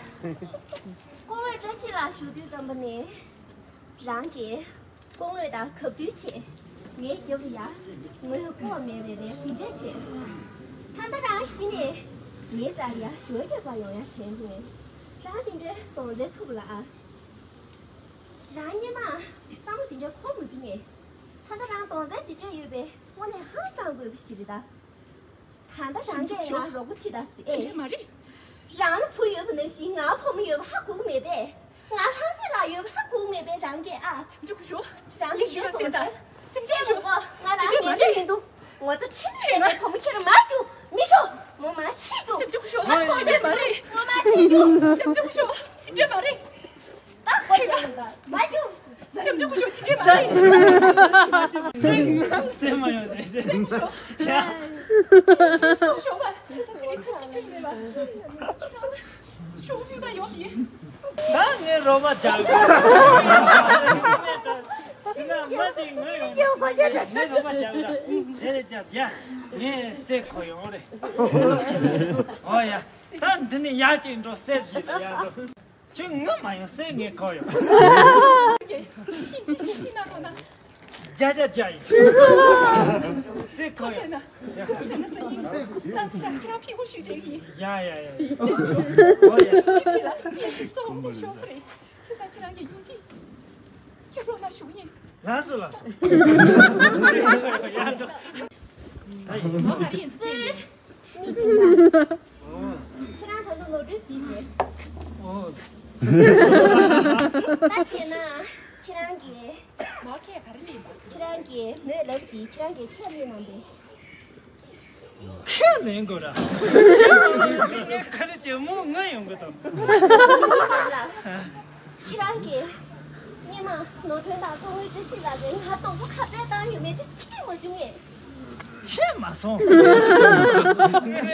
སྐུ་ངོ་བཀྲ་ཤིས་ལགས་བཞུགས་དུས་ཙམ་པ་ནས། རང་གིས་སྐུ་ངོ་དང་གབ་བསྡུར་བྱས། ངའི་རྒྱབ་ལ་ཡ་ངོས་ལྐོག་མེད་པའི་རེ་འདི་འདྲ་བྱས། ད་ལྟ་རང་གཞི་ནས་ངའི་རྩར་ཡ་ཞོལ་རྒྱག་པ་ཡོང་ཡ་དྲན་བྱུང་ངས། རང་འདི་འདྲའི་གདོང་རྩལ་ཐུབ་ལ་ཨ། རང་སྔོན་མ་བསམ་བློ་འདི་འདྲ་འཁོར་མ་བྱུང་ངས། ད་ལྟ་རང་གདོང་རྩལ་འདི་འདྲ་ཡོད་པས་དངོས་གནས་ཧང་སང་དགོས་པ་ཞིག་རེད་ད། ད་ལྟ་རང་གིས་ང་རོགས་པ་བྱེད་ད་ཟེར། དེ་འདྲ་མ་རེད། རང་ལ་བུ་ཡོད་པ་ནང་བཞིན་ང་བུ་མོ་ཡོད་པ་ཧ་གོ་གི་མེད་པས། ང་ལྷ་མཛེས་ལགས་ཡོད་པ་ཧ་གོ་གི་མེད་པས་རང་གིས་ཨ། ལྕམ་ཆུང་སྐུ་ཞབས། རང་ངས་ཞུས་པ་གསན་ད། ལྕམ་ཆུང་སྐུ་ཞབས། ང་རང་ངན་པ་མི་འདུག་ངོ་ཚ་ཁྲིམས་མེད་པའི་བུ་མོ་ཁྱེད་རང་མ་རྒྱུག་མི་ཤོག་ངོ་མ་ཆེ་རྒྱུག་དེ་འདྲ་མ་རེད། ངོ་མ་ཆེ་རྒྱུག་ལྕམ་ཆུང་སྐུ་ཞབས། དེ་འདྲ་མ་རེད། ད་གོ་ཡོང་ད་མ་རྒྱུག་ལྕམ་ཆུང་སྐུ་ཞབས། དེ་འདྲ་མ་རེད། སེམས་སེམས་མ་ཡོང་། ལྕམ་ཆུང་སྐུ་ཞབས། ཡ། སོང་ཞོག་པ། ཁྱེད་ཚོ་དེ་རིང་ཐབས་ཤེས་ཁྱོན་ནས་མེད་པ། ཁྱེད་རང་ཞོགས་ཕུད་པ་ཡོང་ཡིན། ད་ངས་རོགས་པ་བྱ་དགོས། ཁྱེད་རང་མ་དེ་ངོས་ཡོང་། ངས་རོགས་པ་བྱ་དགོས། དེ་རེད་བྱ་བྱ། ངས་སེ་གོ་ཡོང་རེད། ཨོ་ཡ། ད་འདི་ནས་ཡར་ཅིག་འགྲོ། སེ་ཅིག་ཡར་འགྲོ། ཁྱོད་ང་མ་ཡོང་སེ་ངས་གོ་ཡོང་། ཡིན་གཅིག་བྱས་ཤིག་གནང་རོགས་གནང་། བརྒྱ་ཆ་བརྒྱ་ཡིན། སེ་གོ་ཡོང་། ཁྱེད་ན་ས་ཡིན། ད་ཅི་བྱ། ཁྱེད་རང་ཕི་གུ་ཞུས་དེ་ཡིན། ཡ་ཡ་ཡ། ཨོ་ཡ། ཁྱེད་ཕི་ལ་ཁྱེད་སོགས་མི་ཤོག་ས་རེད། ཁྱེད་ཚང་ཁྱེད་རང་གི་ཡིན་གཅིག་ཁྱེད་རོགས་གནང་ཞུ་ཡིན། ལགས་སོ་ལགས་སོ། ཡ་འགྲོ། ད་ཡིན། ང་ག་རེ་ཡིན་ཟེར། ཁྱེད་རང་ད་དུང་ནོར་འཁྲུལ་གཟིགས་བྱས། ཨོ། ད་བྱས་ན་ཁྱེད་རང་གིས། མོ་ཁྱེད་ག་རེ་ལས་པ། ཁྱེད་རང་གིས་མོས་ལབ་དེ་ཁྱེད་རང་གིས་ཁས་ལེན་གནང་པས། ཁས་ལེན་དགོས་ར། ངས་ག་རེ་བྱས་མོ་ང་ཡོང་གི་དང་། ཁྱེད་རང་གིས་སྔོན་མ་ནོར་སྒྲོན་དང་སྐུ་ངོ་བཀྲ་ཤིས་ལགས་ཀྱིས་ང་དོགས་པ་ག་ཚད་བཏང་ཡོད་མེད་དེ་ཁྱེད་མ་བྱུང་ངས། ཁྱེད་མ་སོང་།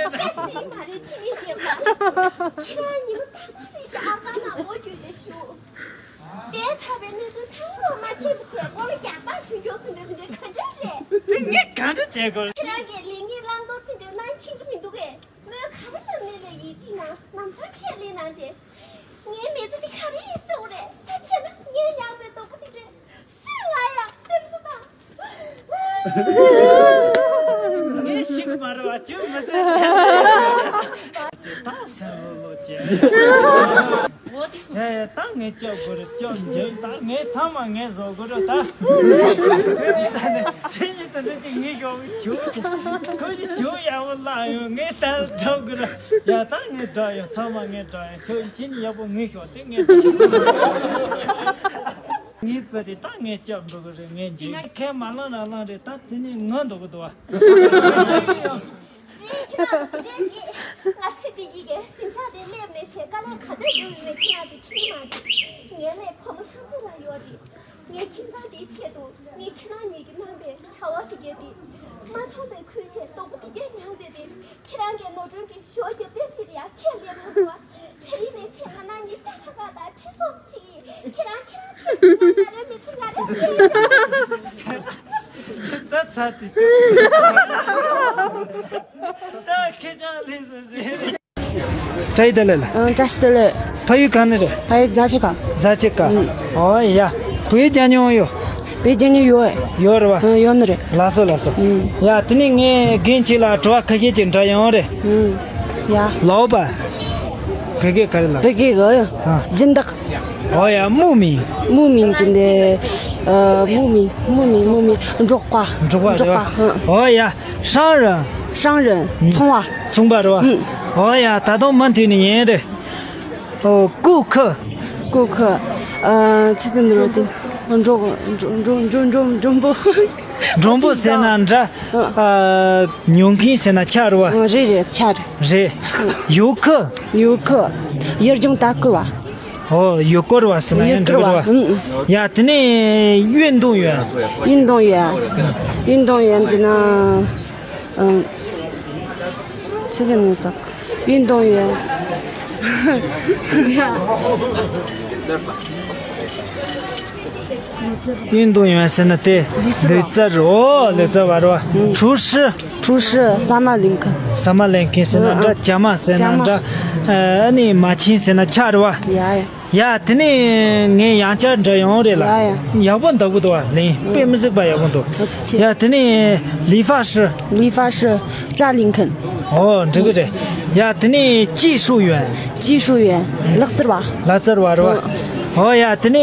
སྐད་སྲིད་མ་རེད། ཕྱི་མི་ཡོད་པ། ཁྱེད་རང་ཉིན་མོ་ད་ག་རེ་ཞིག་ཨར་ཏར་ནང་ལོག་རྒྱུ་རེད་ཞུ། དེ་ཚ་བའི་གནས་ཚུལ་ཚང་མ་མཁྱེན་པ་བྱས་སྐོར་ལ་རྒྱག་པ་ཞུ་མགྱོགས་སུ་འགྲོ་དེ་འདྲའི་ག་འདྲ་རེད། དེ་ངས་ག་འདྲ་བྱེད་དགོས། ཁྱེད་རང་གིས་ལེགས་ཉེས་བླང་དོར་དེ་འདྲའི་གནང་མཁྱེན་གྱི་མི་འདུག་གས། མོས་ག་རེ་ལབ་ནའི་ལ་ཡིད་ཆེས་གནང་། ལམ་སང་ཁས་ལེན་གནང་བྱས། ངའི་མི་ཚེ་འདི་ག་རེ་ཡིན་གསལ་བོ་རེད། ད་བྱས་ན་ངའི་ཉག་པའི་སྡུག་པོ་འདི་འདྲས་སུས་ང་ཡང་སེམས་གསོ་དང་། ངས་ཤིག་མ་རེད་བ། ཅུང་མི་ཚེ་ཅེ་ད་སེམས་ལོ་ལོ་ཅེ། ཡ་ཡ། ད་ངས་སྐྱོབ་དགོས་རེད། སྐྱོབ་འཇུག་ད་ངས་ཚང་མ་ངས་བཟོ་དགོས་རེད་ད། དེ་ནས་ད་ནས་དེ་ཡིན། ད་ལྟ་ཅིག་ངས་ཞོག་ཁྱོད་ཁོ་ཅིག་ཁྱོད་ཡག་པོ་བླངས་ཡོང་། ངས་ད་འགྲོ་དགོས་ར། ཡ་ད་ངས་འགྲོ་ཡོང་། ཚང་མ་ངས་འགྲོ་ཡོང་། ཁྱོད་ཁྱེད་གཉིས་ཡག་པོ་ངས་ཞོག་དེ་ངས་འགྲོ་ངས་བུ་རེད། ད་ངས་སྐྱོབ་འགྲོ་གི་རེད། ངས་འཇིག་ཁས་མ་བླངས་ར་བླངས་རེད། ད་དེ་ནས་ངུ་འདུག་གི་འདུག་བ། ངས་ཁྱེད་རང་ལ་འདི་འདྲ་གི་ང་ཚེ་འདི་ཡི་གེ་གཟིམ་ཤག་དེ་སླེབས་ནས་བྱས་དཀའ་ལས་ག་ཚོད་བརྒྱབ་ཡོད་མེད་ཁྱེད་རང་ཚོས་མཁྱེན་གྱི་མ་རེད། ངའི་ལས་བུ་མོ་ལྷ་མཛེས་ལ་ཡོད་རེད། ངས་ཁྱིམ་ཚང་འདིའི་ཆེད་དུ་ངས་ཁྱེད་རང་གཉིས་ཀྱིས་གནང་པའི་བྱ་བ་དེ་གས་དེ་མ་མཐོང་པའི་ཁུལ་བྱས་སྡུག་པོ་དེ་གས་མྱངས་བྱས་ཏེ་ཁྱེད་རང་གིས་ནོར་སྒྲོན་གྱི་ཞོ་རྒྱབ་སྟེ་ཕྱིར་ཡར་ཁས་ལེན་མི་འདུག་བ། དེ་རིང་ནས་བྱས་ང་རང་གཉིས་ཤ་ཁ་ཁ་དང་ཁྲི་སོ་སོ་ཅིག་ཁྱེད་རང་ཁྱེད་རང་ཁྱེད་ང་རེ་མི་ཚེ་ང་རེ་ཁྱེད་ད་ཚ་དེ། ད་ཁྱེད་ཅག་ལས་སུ་ཟེར། བཀྲ་ཤིས་བདེ་ལེགས་ལ། ཨ། བཀྲ་ཤིས་བདེ་ལེགས། ཕ་ཡུལ་གང་ནས་རེད། ཕ་ཡུལ་རྫ་ཆུ་ཁ། རྫ་ཆུ་ཁ། ཨུ། ཨོ་ཡ། བོད་ཡིག་སྦྱང་མྱོང་ཡོད། བོད་ཡིག་སྦྱང་མྱོང་ཡོད། ཡོད་རེད་བ། ཨ། ཡོད་ནི་རེད། ལགས་སོ་ལགས་སོ། ཨུ། ཡ་དེ་ནས་ངས་རྒན་ཁྱེད་ལ་དྲི་བ་ཁ་ཤས་ཅིག་འདྲི་ཡོང་རེད། ཨུ། ཡ། ལའོ་པ། བོད་སྐད་ག་རེ་ལབ། བོད་སྐད་གི། ཨ། སྦྱིན་བདག་ཨོ་ཡ། 牧民། 牧民 ཟེར་ནས། ཨ། 牧民། 牧民། 牧民། འབྲོག་པ། འབྲོག་པ་རེད་བ། འབྲོག་པ། ཨུ། ཨོ་ཡ། 商人། 商人། ཚོང་བ། ཚོང་པ་རེད་བ། ཨུ། ཨོ་ཡ། ད་དུང་མུ་མཐུད་ནས་ཡིན་རེད། ཨོ། 顾客། 顾客། ཨ། ཆི་ཟེར་འདི་རེད་དེ། མགྲོན། མགྲོན། མགྲོན། མགྲོན། མགྲོན་པོ། མགྲོན་པོ་ཟེར་ན་འདྲ། ཨ། ཉོ་མཁན་ཟེར་ན་ཆ་རེད་བ། ཨ། རེད་རེད། ཆ་རེད། རེད། 游客། 游客། ཡུལ་ལྗོངས་ལྟ་སྐོར་བ། ཨོ། ཡུལ་སྐོར་བ་ཟེར་ན་ཡང་འགྲིག་གི་རེད་བ། ཨུ། ཨུ། ཡ་དེ་ནས་运动员། 运动员། 运动员 ཟེར་ན། ཨུ། ཆི་ཟེར་ནས་ཟེར། 运动员། 运动员 ཟེར་ན་དེ། ལུས་རྩལ་བ། ལུས་རྩལ། ཨོ། ལུས་རྩལ་བ་རེད་བ། ཨུ། 厨师། 厨师། ཟ་མ་ལེན་མཁན། ཟ་མ་ལེན་མཁན་ཟེར་ན་འདྲ། ཨུ། ཨུ། བྱ་མ་ཟེར་ན་འདྲ། བྱ་མ། ཨ་ནི་མ་བྱན་ཟེར་ན་ཆ་རེད་བ། ཡ་ཡ། ཡ་དེ་ནས་ངས་ཡང་བསྐྱར་འདྲི་ཡོང་རེད་ལ། ཡ་ཡ། ཡག་པོ་འདུག་གི་འདུག་བ། ལན་དཔེ་མི་སྲིད་པ་ཡག་པོ་འདུག་ཨོ་ཐུགས་རྗེ་ཆེ། ཡ་དེ་ནས་理发师། 理发师། སྐྲ་ལེན་མཁན། ཨོ་འགྲིག་གི་རེད། ཡ་དེ་ནས་技术员། 技术员། ལག་རྩལ་བ། ལག་རྩལ་བ་རེད་བ། ཨོ། ཨོ་ཡ་དེ་ནས་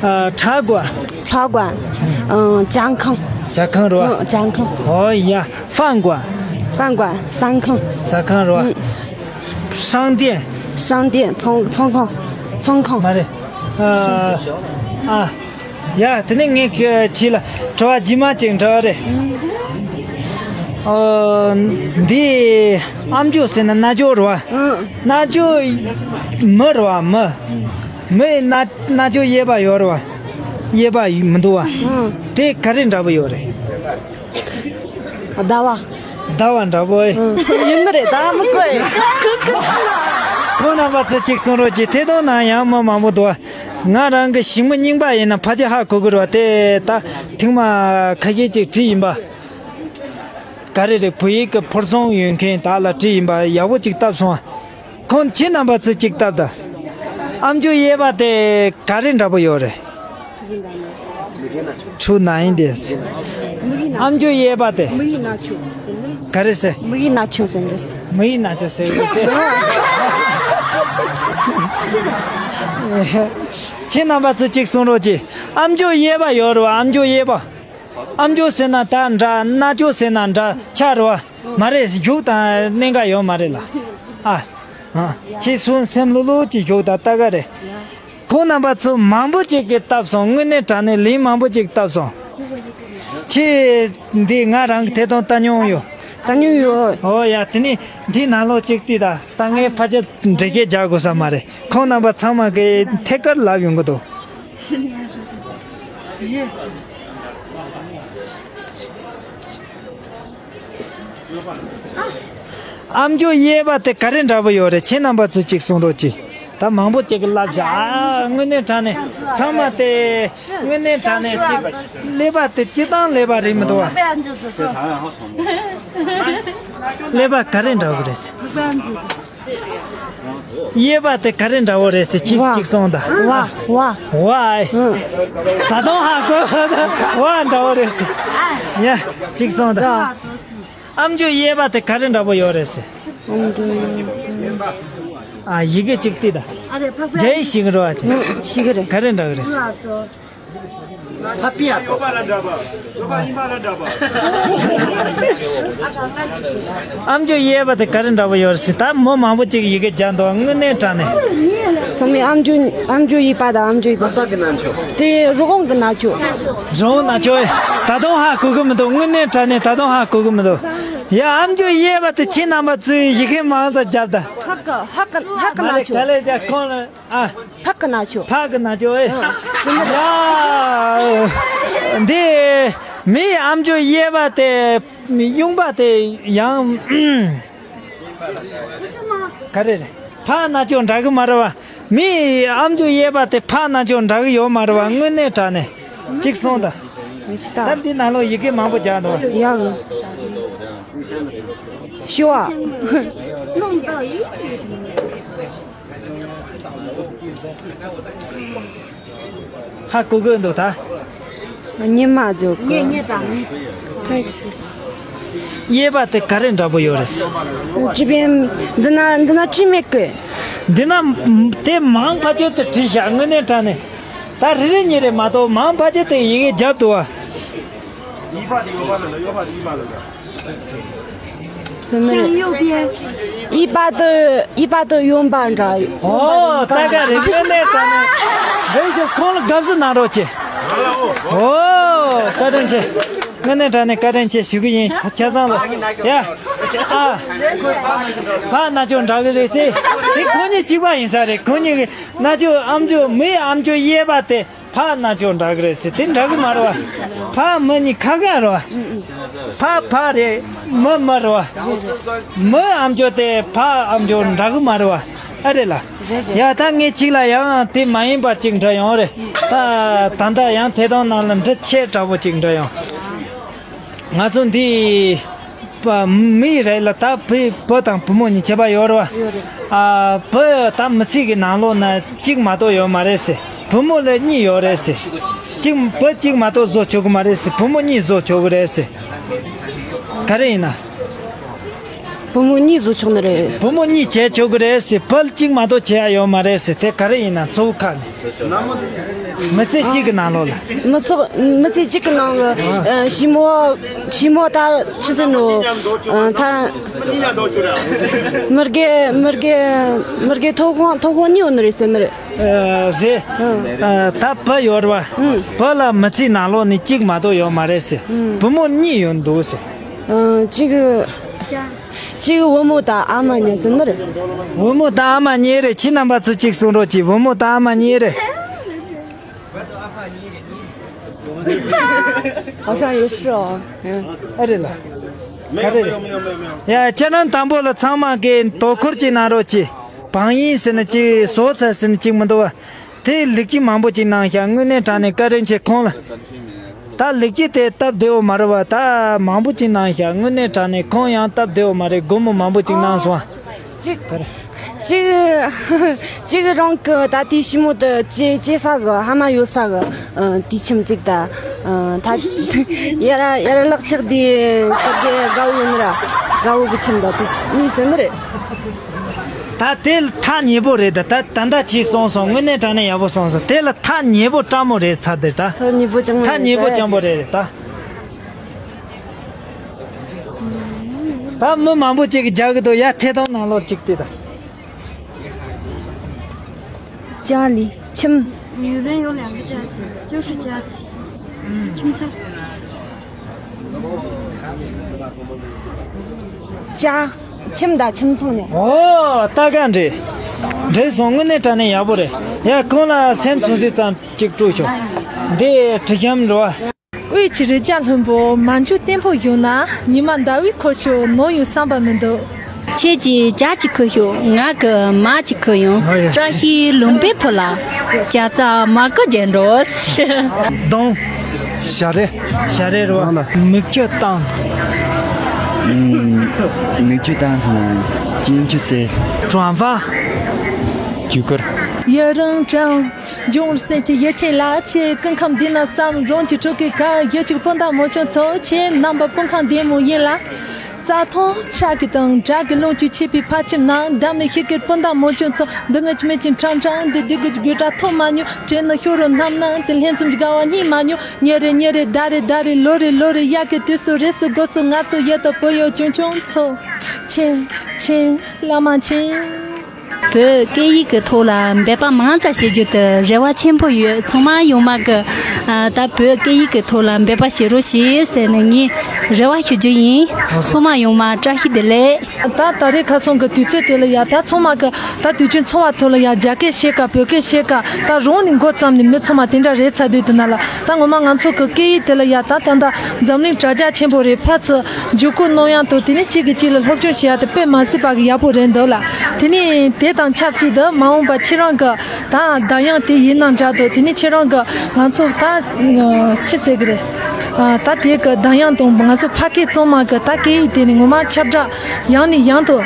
ཨ། 茶馆། 茶馆། ཨ། ཇ་ཁང་། ཇ་ཁང་རེད་བ། ཨ། ཇ་ཁང་། ཨོ་ཡ། 饭馆། 饭馆། ཟ་ཁང་། ཟ་ཁང་རེད་བ། ཨུ། 商店། 商店། ཚོང་། ཚོང་ཁང་། ཚོང་ཁང་། མ་རེད། ཨ། ཨ། ཡ་དེ་ནས་ངས་ཁྱེད་ལ་དྲི་བ་རྗེས་མ་ཅིག་འདྲི་བ་རེད། ཨོ། འདི་ཨམ་ཅོག་ཟེར་ན་རྣ་ཅོག་རེད་བ། ཨུ། རྣ་ཅོག་མི་རེད་བ། མི། མི་རྣ་རྣ་ཅོག་གཡས་པ་ཡོད་རེད་བ། གཡས་པ་མི་འདུག་བ། ཨུ། དེ་ག་རེ་འདྲ་པོ་ཡོད་རེད། ཟླ་བ། ཟླ་བ་འདྲ་པོ་ཨེ། ཨུ། ཡིན་ནི་རེད། ཟླ་བ་མི་གོ་ཨེ། ཁོང་རྣམ་པ་ཚོ་གཅིག་གསུང་རོགས་གྱིས། ཐད་གཏོང་ནང་ཡང་མི་མང་པོ་འདུག་བ། ང་རང་གི་ཞི་མི་རྙིང་པ་ཡིན་ན་ཕལ་ཆེར་ཧ་གོ་གི་རེད་བ། དེ་ད་ཐེངས་མ་ཁ་ཤས་ཅིག་བྲིས་ཡིན་པ། ག་རེ་རེད། བོད་ཡིག་གི་ཕུར་ཚོང་ཡོད་མཁན་དག་ལ་བྲིས་ཡིན་པ། ཡག་པོ་ཅིག་བཏབ་སོང་ཨ། ཁོང་ཁྱེད་རྣམ་པ་ཚོས་ཅིག་བཏབ་དང་། ཨམ་ཅོག་གཡས་པ་དེ་ག་རེ་འདྲ་པོ་ཡོད་རེད། 出南音的。ཨམ་ཅོག་གཡས་པ་དེ། 木鱼拿球。ག་རེ་ཟེར། 木鱼拿球 ཟེར་རེད། 木鱼拿球 ཟེར་རེད་ཟེར། ཁྱེད་རྣམ་པ་ཚོས་ཅིག་གསུང་རོགས་གྱིས། ཨམ་ཅོག་གཡས་པ་ཡོད་རེད་བ། ཨམ་ཅོག་གཡས་པ། ཨམ་ཅོག་ཟེར་ན་ད་འདྲ། རྣ་ཅོག་ཟེར་ན་འདྲ་ཆགས་རེད་བ། མ་རེད། གཞུག་དང་གནད་འགག་ཡོད་མ་རེད་ལ། ཨ། ཨ། ཁྱེད་གསུང་སེམས་ལྷོད་ལྷོད་ཀྱིས་གཞུག་དང་ལྟ་ག་རེད། ཁོང་རྣམ་པ་ཚོ་མང་པོ་ཅིག་གིས་བཏབ་སོང་། དངོས་གནས་དྲང་གནས་ལན་མང་པོ་ཅིག་བཏབ་སོང་། ཁྱེད་འདི་ང་རང་གི་ཐད་གཏོང་ལྟ་མྱོང་ཡོད། ལྟ་མྱོང་ཡོད། ཨོ་ཡ། དེ་ནས་འདི་ནང་ལོགས་ཅིག་ལྟོས་དང་། ད་ངས་ཕལ་ཆེར་འགྲེལ་བཤད་རྒྱག་དགོས་ས་མ་རེད། ཁོང་རྣམ་པ་ཚང་མ་གིས་ཐད་ཀར་ལབ་ཡོང་གི་འདུག་ཨམ་ཅོག་གཡས་པ་དེ་ག་རེ་འདྲ་པོ་ཡོད་རེད། ཁྱེད་རྣམ་པ་ཚོས་ཅིག་གསུང་རོགས་གྱིས། ད་མང་པོ་ཅིག་གིས་ལབ་བཞག་ཨ། དངོས་གནས་དྲང་གནས་ཚང་མ་དེ་དངོས་གནས་དྲང་གནས་ཅིག་ཀླད་པ་དེ་སྤྱིར་བཏང་ཀླད་པ་རེད་མི་འདུག་བ། ཀླད་པ་ག་རེ་འདྲ་པོ་རེད་ཟེར། གཡས་པ་དེ་ག་རེ་འདྲ་པོ་རེད་ཟེར། ཅིག་ཅིག་གསུང་དང་། ཝ། ཝ། ཝ་ཨེ། ད་དུང་ཧ་གོ། ཝ་འདྲ་པོ་རེད་ཟེར། ཡ། ཅིག་གསུང་དང་། ཨམ་ཅོག་གཡས་པ་དེ་ག་རེ་འདྲ་པོ་ཡོད་རེད་ཟེར། ཨམ་ཅོག་གཡས་པ། ཨ། ཡི་གེ་གཅིག་ལྟོས་དང་། རྒྱ་ཡིག་ཤེས་ཀྱི་རེད་བ། ཁྱེད། ཤེས་ཀྱི་རེད། ག་རེ་འདྲ་གི་རེད། ཕ་པི་ཡ་ཏོ། ཨམ་ཅོག་གཡས་པ་དེ་ག་རེ་འདྲ་པོ་ཡོད་རེད་ཟེར། ད་མི་མང་པོ་ཅིག་ཡི་གེ་རྒྱག་འདུག་དངོས་གནས་དྲང་གནས། ཚང་མས་ཨམ་ཅོག་ཨམ་ཅོག་གཡས་པ་དང་ཨམ་ཅོག་གཡོན་པ། དེ་རི་བོང་གི་རྣ་ཅོག་རི་བོང་རྣ་ཅོག་ཨེ། ད་དུང་ཧ་གོ་གི་མི་འདུག་དངོས་གནས་དྲང་གནས་ད་དུང་ཧ་གོ་གི་མི་འདུག་ཡ། ཨམ་ཅོག་གཡས་པ་དེ་ཁྱེད་རྣམ་པ་ཚོས་ཡི་གེ་མང་ཙམ་རྒྱབ་དང་། ཧ་གི་ཧ་གི་ཧ་གི་མ་རེད། རྣ་ཅོག་ག་ལེ་ཅག་ཁོང་ལ། ཨ། ཕག་གི་རྣ་ཅོག་ཕག་གི་རྣ་ཅོག་ཨེ། ཡ། འདི་མིའི་ཨམ་ཅོག་གཡས་པ་དེ་གཡོན་པ་དེ་ཡང་། ག་རེ་རེད། ཕག་རྣ་ཅོག་འདྲ་གི་མ་རེད་བ། མིའི་ཨམ་ཅོག་གཡས་པ་དེ་ཕག་རྣ་ཅོག་འདྲ་གི་ཡོད་མ་རེད་བ། དངོས་གནས་དྲང་གནས། གཅིག་གསུངས་དང་། ད་འདི་ནང་ལོགས་ཡི་གེ་མང་པོ་རྒྱག་འདུག་ཡ། ཞུ་བ། ཧ་གོ་གི་འདུག་ད། ཉི་མ་ཟོ་གི། གཡས་པ་དེ་ག་རེ་འདྲ་པོ་ཡོད་རེད། ཅི་བེམ། འདི་ན་འདི་ན་ཅི་མེད་གི། འདི་ན་དེ་མང་ཕ་ཆོད་དུ་བྲིས་བཞག་དངོས་གནས་དྲང་གནས། ད་རེ་རེ་གཉིས་རེ་མ་གཏོགས་མང་ཕ་ཆོད་དུ་ཡི་གེ་རྒྱབ་འདུག་བ། གཡས་པ་དང་གཡོན་པ་འདྲ། ཨོ། ད་ག་རེ་དངོས་གནས་དྲང་གནས། རེད་ཤག་ཁོང་ལ་དགའ་བསུ་གནང་རོགས་གྱིས། ཨོ། བཀའ་དྲིན་ཆེ། དངོས་གནས་དྲང་གནས་བཀའ་དྲིན་ཆེ་ཞུ་གི་ཡིན། ཆ་ཆ་ཚང་ལ། ཡ། ཨ། ཕག་རྣ་ཅོག་འདྲ་གི་རེད་ཟེར། དེ་ཁོང་གཉིས་གཅིག་པ་ཡིན་ས་རེད། ཁོང་གཉིས་ཀྱི་རྣ་ཅོག་ཨམ་ཅོག་མིའི་ཨམ་ཅོག་གཡས་པ་དེ། ཕག་རྣ་ཅོག་འདྲ་གི་རེད་ཟེར། དེ་འདྲ་གི་མ་རེད་བ། ཕག་མི་གཉིས་ཁ་ཁ་རེད་བ། ཕག་ཕག་རེད། མི་མི་རེད་བ། མི་ཨམ་ཅོག་དེ་ཕག་ཨམ་ཅོག་འདྲ་གི་མ་རེད་བ། ཨ་རེད་ལ། ཡ། ད་ངས་གཅིག་ལ་ཡང་དེ་མ་ཡིན་པ་གཅིག་འདྲ་ཡོང་རེད། ད་ད་ལྟ་ཡང་དེ་དང་ནང་ལ་འདྲི་ཆེ་དྲག་པོ་གཅིག་འདྲ་ཡོང་། ང་ཚོ་འདི་པ་མི་རེད་ལ། ད་བུ་བུ་དང་བུ་མོ་གཉིས་ཁྱད་པར་ཡོད་རེད་བ། ཡོད་རེད། ཨ། བུ་ད་མི་ཚེ་གི་ནང་ལོགས་ན་གཅིག་མ་གཏོགས་ཡོད་མ་རེད་ཟེར། བུ་མོ་ལ་གཉིས་ཡོད་རེད་ཟེར། གཅིག་བུ་གཅིག་མ་གཏོགས་བཟོ་ཆོག་གི་མ་རེད་ཟེར། བུ་མོ་གཉིས་བཟོ་ཆོག་གི་རེད་ཟེར། ག་རེ་ཡིན་ན། བུ་མོ་གཉིས་བཟོ་ཆོག་ནི་རེད། བུ་མོ་གཉིས་བྱས་ཆོག་གི་རེད་ཟེར། བུ་གཅིག་མ་གཏོགས་བྱས་ཡ་ཡོད་མ་རེད་ཟེར། དེ་ག་རེ་ཡིན་ན། མཚོ་བོད་ཁ་ནས། མི་ཚེ་གཅིག་གི་ནང་ལོགས་ལ། མི་ཚོགས་མི་ཚེ་གཅིག་གི་ནང་གི། ཨ། ཞི་མོ་ཞི་མོ་ད་ཆི་ཟེར་ནོ། ཨ། ད་མི་དགེ་མི་དགེ་མི་དགེ་ཐོབ་ཁོངས་ཐོབ་ཁོངས་གཉིས་ཡོད་ནི་རེད་ཟེར་ནི་རེད། ཨ། རེད། ཨ། ད་བུ་ཡོད་རེད་བ། ཨ། བུ་ལ་མི་ཚེ་ནང་ལོགས་ནས་གཅིག་མ་གཏོགས་ཡོད་མ་རེད་ཟེར། ཨ། བུ་མོ་གཉིས་ཡོད་འདུག་ཟེར། ཨ། གཅིག་གཅིག་བུ་མོ་དང་ཨ་མ་གཉིས་ཟེར་ནི་རེད། བུ་མོ་དང་ཨ་མ་གཉིས་རེད། ཁྱེད་རྣམ་པ་ཚོ་གཅིག་གསུང་རོགས་གྱིས། བུ་མོ་དང་ཨ་མ་གཉིས་རེད། ཨ་ཤ་ཡོད་ཤོ། ཨ་རེད་ལ། ག་རེ་རེད། ཡ། ཁྱེད་རང་དང་པོ་ལ་ཚང་མ་གིས་དོ་ཁུར་གྱིས་གནང་རོགས་གྱིས། བང་ཡིན་ཟེར་ནི་གཅིག་བཟོ་ཚར་ཟེར་ནི་གཅིག་མི་འདུག་བ། དེ་ལེགས་སྐྱེས་མང་པོ་ཅིག་གནང་ཤག་དངོས་གནས་དྲང་གནས་བཀའ་དྲིན་ཆེ་ཁོང་ལ། ད་ལེགས་སྐྱེས་དེ་སྟབས་བདེ་བོ་མ་རེད་བ། ད་མང་པོ་ཅིག་གནང་ཤག་དངོས་གནས་དྲང་གནས་ཁོང་ཡང་སྟབས་བདེ་བོ་མ་རེད། སྒོར་མོ་མང་པོ་ཅིག་གནང་སོང་། གཅིག་གཅིག་གཅིག་རང་གི་ད་དེ་ཞི་མོ་དེ་སྐྱེ་སྐྱེ་ས་གི་ཕ་མ་ཡོད་ས་གི། ཨ། དེ་ཁྱིམ་གཅིག་ད། ཨ། ད་ཡར་ཡར་ལག་ཆགས་དེ་གི་དགའ་བོ་ཡོད་ནི་ར། དགའ་བོ་གི་ཁྱིམ་ད་དེ་གཉིས་ཟེར་ནི་རེད། ད་དེ་ཐག་ཉེ་པོ་རེད། ད་ད་ད་ལྟ་ཅིག་སོང་སོང་། དངོས་གནས་དྲང་གནས་ཡག་པོ་སོང་སོང་། དེ་ལ་ཐག་ཉེ་པོ་སྤྲ་མོ་རེད་ཚ་དེ་ད། ཐག་ཉེ་པོ་སྤྲ་མོ་ཐག་ཉེ་པོ་རེད་སྤྲ་མོ་རེད་རེད་ད། ད་མི་མང་པོ་ཅིག་གིས་རྒྱག་གི་འདུག་ཡ། ཐད་གཏོང་ནང་ལོགས་ཅིག་དེ་ད། 家里 ཁྱིམ། 女人有两个家庭，就是家庭。ཁྱིམ་ཚང་། 家 ཁྱིམ་དང་ཁྱིམ་ཚང་ནས། ཨོ། ད་ག་འདྲེ། འདྲེ་སོང་། དངོས་གནས་དྲང་གནས་ཡག་པོ་རེད། ཡ། ཁོང་ལ་སེམས་ཚོང་ཟིག་ཙམ་ཅིག་སྤྲོད་ཤོག་འདི་དྲི་ཤམ་འགྲོ་བ། དབུས་ཀྱི་རི་རྒྱལ་ལྷུན་པོ། མ་འཇུ་བརྟན་པོ་བཞུགས་ན། ཉི་མ་ཟླ་བའི་འཁོར་ཤོག་ནམ་ཡང་བསམ་པ་མི་འདུག་ཁྱེད་ཀྱིས་ཇ་ཅིག་ཁུར་ཤོག་ང་གིས་མར་ཅིག་ཁུར་ཡོང་། ཨ་ཡ། བཀྲ་ཤིས་ལུང་པའི་བུ་ལ་ཇ་རྩ་མར་ཁུ་རྒྱག་འགྲོ། གདོང་། ཞྭ་རས། ཞྭ་རས་རེད་བ། མིག་ཆུ་བཏང་། ཨུམ། མིག་ཆུ་བཏང་ཟེར་ན་སྐྱིན་ཆུ་ཟེར། གྲོང་པ། ཆུ་ཁུར། ཡུན་རིང་དྲན། འབྱུང་བར་སེམས་ཀྱི་ཡིད་ཆེས་ལ་ཆེ། སྐུ་ཁམས་བདེ་ན་བསམ། རང་གི་ཕྲུ་གུའི་ཁ། ཡིད་ཀྱི་སྤུན་ཟླ་མོ་ཆུང་ཚོ་ཆེ། རྣམ་པ་སྤུན་ཁང་བདེ་མོ་ཡིན་ལ། རྩྭ་ཐང་ཆག་གི་དང་བྲག་གི་ལོངས་སྤྱོད་ཆེ་བའི་ཕ་ཁྱིམ་ན། ཟླ་མེད་ཤི་ཀེར་སྤུན་ཟླ་མང་ཆུང་ཚོ། འདི་ངེད་ཀྱི་མེད་ཀྱི་ཁྲང་ཁྲང་། འདི་སྡུག་གི་དགོད་སྒྲ་ཐོས་མ་མྱོང་། དྲན་ནས་ཤོར་རོ་ནམ་ན། དེ་ལྷན་འཛོམས་ཀྱི་དགའ་བ་རྙེད་མ་མྱོང་། ཉིན་རེ་ཉིན་རེ་ཟླ་རེ་ཟླ་རེ་ལོ་རེ་ལོ་རེ། དབྱར་ཁའི་དུས་སུ་རེས་སུ་དགོས་སུ། ང་ཚོ་ཡོད་དོ་བོད་ཡུལ་ཆུང་ཆུང་ཚོ། ཆེན་ཆེན་བླ་མ་ཆེན། བོད་སྐད་ཡིག་གི་ཐོག་ལ་འབད་པ་མང་ཙམ་བྱེད་རྒྱུ་དེ་རེ་བ་ཆེན་པོ་ཡོད། ཚང་མ་ཡོང་མ་གི་ཨ། ད་བོད་སྐད་ཡིག་གི་ཐོག་ལ་འབད་པ་བྱེད་རོགས་ཞེས་ཟེར་ནས་ངས་རེ་བ་ཞུ་རྒྱུ་ཡིན། ཚང་མ་ཡོང་མ་བཀྲ་ཤིས་བདེ་ལེགས། ད་ད་རེས་ཁ་སང་གི་དུས་ཚོད་དེ་ལ་ཡ། ད་ཚང་མ་གི་ད་དུས་ཆེན་ཚོགས་པ་ཐོག་ལ་ཡ། རྒྱ་སྐད་བཤད་ཀ་བོད་སྐད་བཤད་ཀ་ད་རང་ནས་འགོ་བརྩམས་ནས་མི་ཚང་མ་དེ་འདྲ་རེད་ཚར་དུས་དེ་ན་ལ། ད་ངོ་མ་ང་ཚོ་གི་སྐད་ཡིག་དེ་ལ་ཡ། ད་ད་ད་འཛམ་གླིང་དྲ་རྒྱ་ཆེན་པོ་རེད། ཕར་ཚུར་བརྒྱུད་སྐུར་གནང་ཡག་དང་། དེ་ནས་གཅིག་གིས་གཅིག་ལ་སློབ་སྦྱོང་བྱེད་ཡག་དེ་དཔེ་མ་སྲིད་པ་གི་ཡག་པོ་རེད་འདུག་ལ། དེ་ནས་དེ་དང་ཆབས་ཅིག་ཏུ་མ་འོངས་པ་ཁྱེད་རང་གི་ད་གདམ་གཡོག་དེ་ཡིན་ན་འདྲ་འདུག་དེ་ནས་ཁྱེད་རང་གི་ང་ཚོ་ད་ཅི་ཟེར་གི་རེད། ད་དེ་གི་གདམ་གཡོག་དང་ང་ཚོ་ཕ་སྐད་གཙང་མ་གི་ད་སྐད་ཡིག་དེ་ནི་ངོ་མ་ཁྱབ་བསྒྲགས་ཡང་ནས་ཡང་དུ་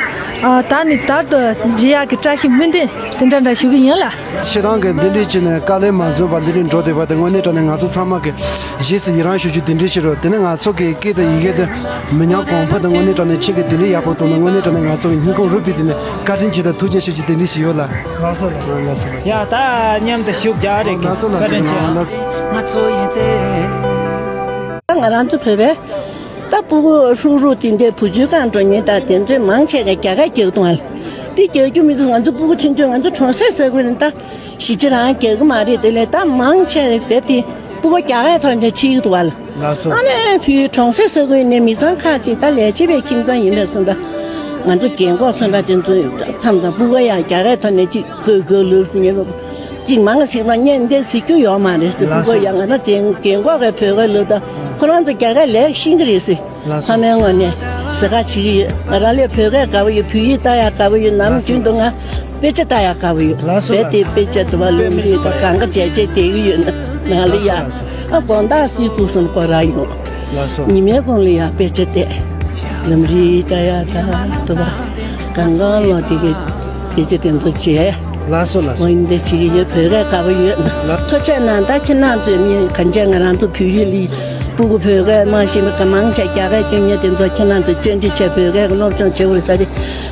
དར་ནས་དར་དུ་རྒྱས་ཡག་གི་བཀྲ་ཤིས་སྨོན་འདུན་དེ་འདྲ་འདྲ་ཞུ་གི་ཡིན་ལ། ཁྱེད་རང་གིས་འདི་འདྲའི་བྱས་ནས་དཀའ་ལས་མ་བཟོད་པ་འདི་འདྲའི་འགྲོ་བསྡད་པ་དེ་དངོས་གནས་དྲང་གནས་ང་ཚོ་ཚང་མ་གིས་རྗེས་སུ་ཡི་རང་ཞུ་རྒྱུ་དེ་འདྲའི་ཞིག་རེད། དེ་ནས་ང་ཚོ་གི་སྐད་དང་ཡི་གེ་དེ་མི་ཉམས་གོང་འཕེལ་དང་། དངོས་གནས་དྲང་གནས་ཁྱེད་ཀྱིས་དེ་འདྲའི་ཡག་པོ་གཏོང་ན་དངོས་གནས་དྲང་གནས་ང་ཚོ་གི་སྙིང་ཁོང་རུས་པའི་གཏིང་ནས་བཀའ་དྲིན་ཆེ་དང་ཐུགས་རྗེ་ཆེ་ཞུ་རྒྱུ་དེ་འདྲའི་ཞིག་ཡོད་ལ། ལགས་སོ་ལགས་སོ་ལགས་སོ། ཡ་ད་མཉམ་དུ་བཞུགས་རྒྱག་རེད། ལགས་སོ་ལགས་སོ། བཀའ་དྲིན་ཆེ། ང་ཚོ་ཡིན་ཚེ། ད་ང་རང་ཚོ་བོད་པའི་ད་ཕྲུ་གུ་ཧྲུག་ཧྲུག་དེ་འདྲའི་བུ་བཅོལ་ཁང་འགྲོ་མཁན་ད་དེ་ཚོས་མང་ཆེ་ག་རྒྱ་སྐད་རྒྱག་གི་འདུག་ཨ། དེ་རྒྱག་རྒྱུ་མི་འདུག་ང་ཚོ་ཕྲུ་གུ་ཆུང་ཆུང་ང་ཚོ་གྲོང་གསེབ་ས་ཁུལ་ནས་ད་ཞིབ་ཕྲ་རང་རྒྱག་གི་མ་རེད། དེ་ལས་ད་མང་ཆེ་རེད་དེ་ཕྲུ་གུ་རྒྱ་སྐད་ཐོག་ནས་ཕྱིན་གི་འདུག་ཨ། ལགས་སོ། ཨ་ནི་ཕྱིའི་གྲོང་གསེབ་ས་ཁུལ་ནས་མི་ཚང་ཁག་ཅིག་ད་ལས་བྱེད་པའི་ཁྱིམ་ཚང་ཡིན་པས་སོང་ད་ང་ཚོ་རྒན་གོག་ཚོ་འདྲ་དེ་ཚོ་མཚམས་དང་ཕྲུ་གུ་ཡང་རྒྱ་སྐད་ཐོག་ནས་ཅིག་གོ་གོ་ལོས་སུ་ཉན་ལོ། གཅིག་མང་ཟིག་དང་གཉེན་འདི་ཟིག་རྒྱུ་ཡོད་མ་རེད་ཟེར། ལགས་སོ། ཕྲུ་གུ་ཡང་ང་ཚོ་རྒན་རྒན་གོག་གི་བོད་སྐད་ལོས་དང་ཁོ་རང་ཚོ་རྒྱ་སྐད་ལས་ཤེས་ཀྱི་རེད་ཟེར། ལགས་སོ། ཕ་མའི་ངོས་ནས་ཟེར་ག་བྱེད་ཀྱི་ཡོད། ང་རང་ལས་བོད་སྐད་དགའ་པོ་ཡོད། བོད་ཡིག་ལྟ་ཡག་དགའ་པོ་ཡོད། ནམ་རྒྱུན་དུ་ང་དཔེ་ཆ་ལྟ་ཡག་དགའ་པོ་ཡོད། ལགས་སོ། རྦད་དེ་དཔེ་ཆ་དུ་བ་ལུང་རིགས་དང་གང་ག་བྱས་བྱས་བསྡད་ཀྱི་ཡོད་ན་ང་ལ་ཡ། ཨ་དགོང་དག་སི་ཁུག་སོང་སྐོར་ར་ཡོང་། ལགས་སོ། ཉི་མའི་གུང་ལ་ཡ་དཔེ་ཆ་བལྟས། ལུང་རིགས་ལྟ་ཡག་ད་དུ་བ་གང་གང་ལོ་དེ་གི་དཔེ་ཆ་དེ་ཚོ་བྱས། ལགས་སོ་ལགས་སོ། འོ་ཡིན་དེ་བྱེད་ཀྱི་ཡོད། བོད་སྐད་དགའ་པོ་ཡོད། ལགས། ཐུགས་རྗེ་གནང་། ད་ཁྱེད་རང་ཚོས་ནི་གང་བྱས་ང་རང་ཚོ་བོད་ཡིག་ལ་ཕྲུ་གུ་བོད་སྐད་མ་ཤེས་པ་ག་མང་ཆེ་རྒྱ་སྐད་སྐྱོན་མཁན་དེ་ཚོ་ཁྱེད་རང་ཚོས་བཅར་འདྲི་བྱས་བོད་སྐད་ཀྱི་སློབ་སྦྱོང་བྱེད་དགོས་ས་དེ་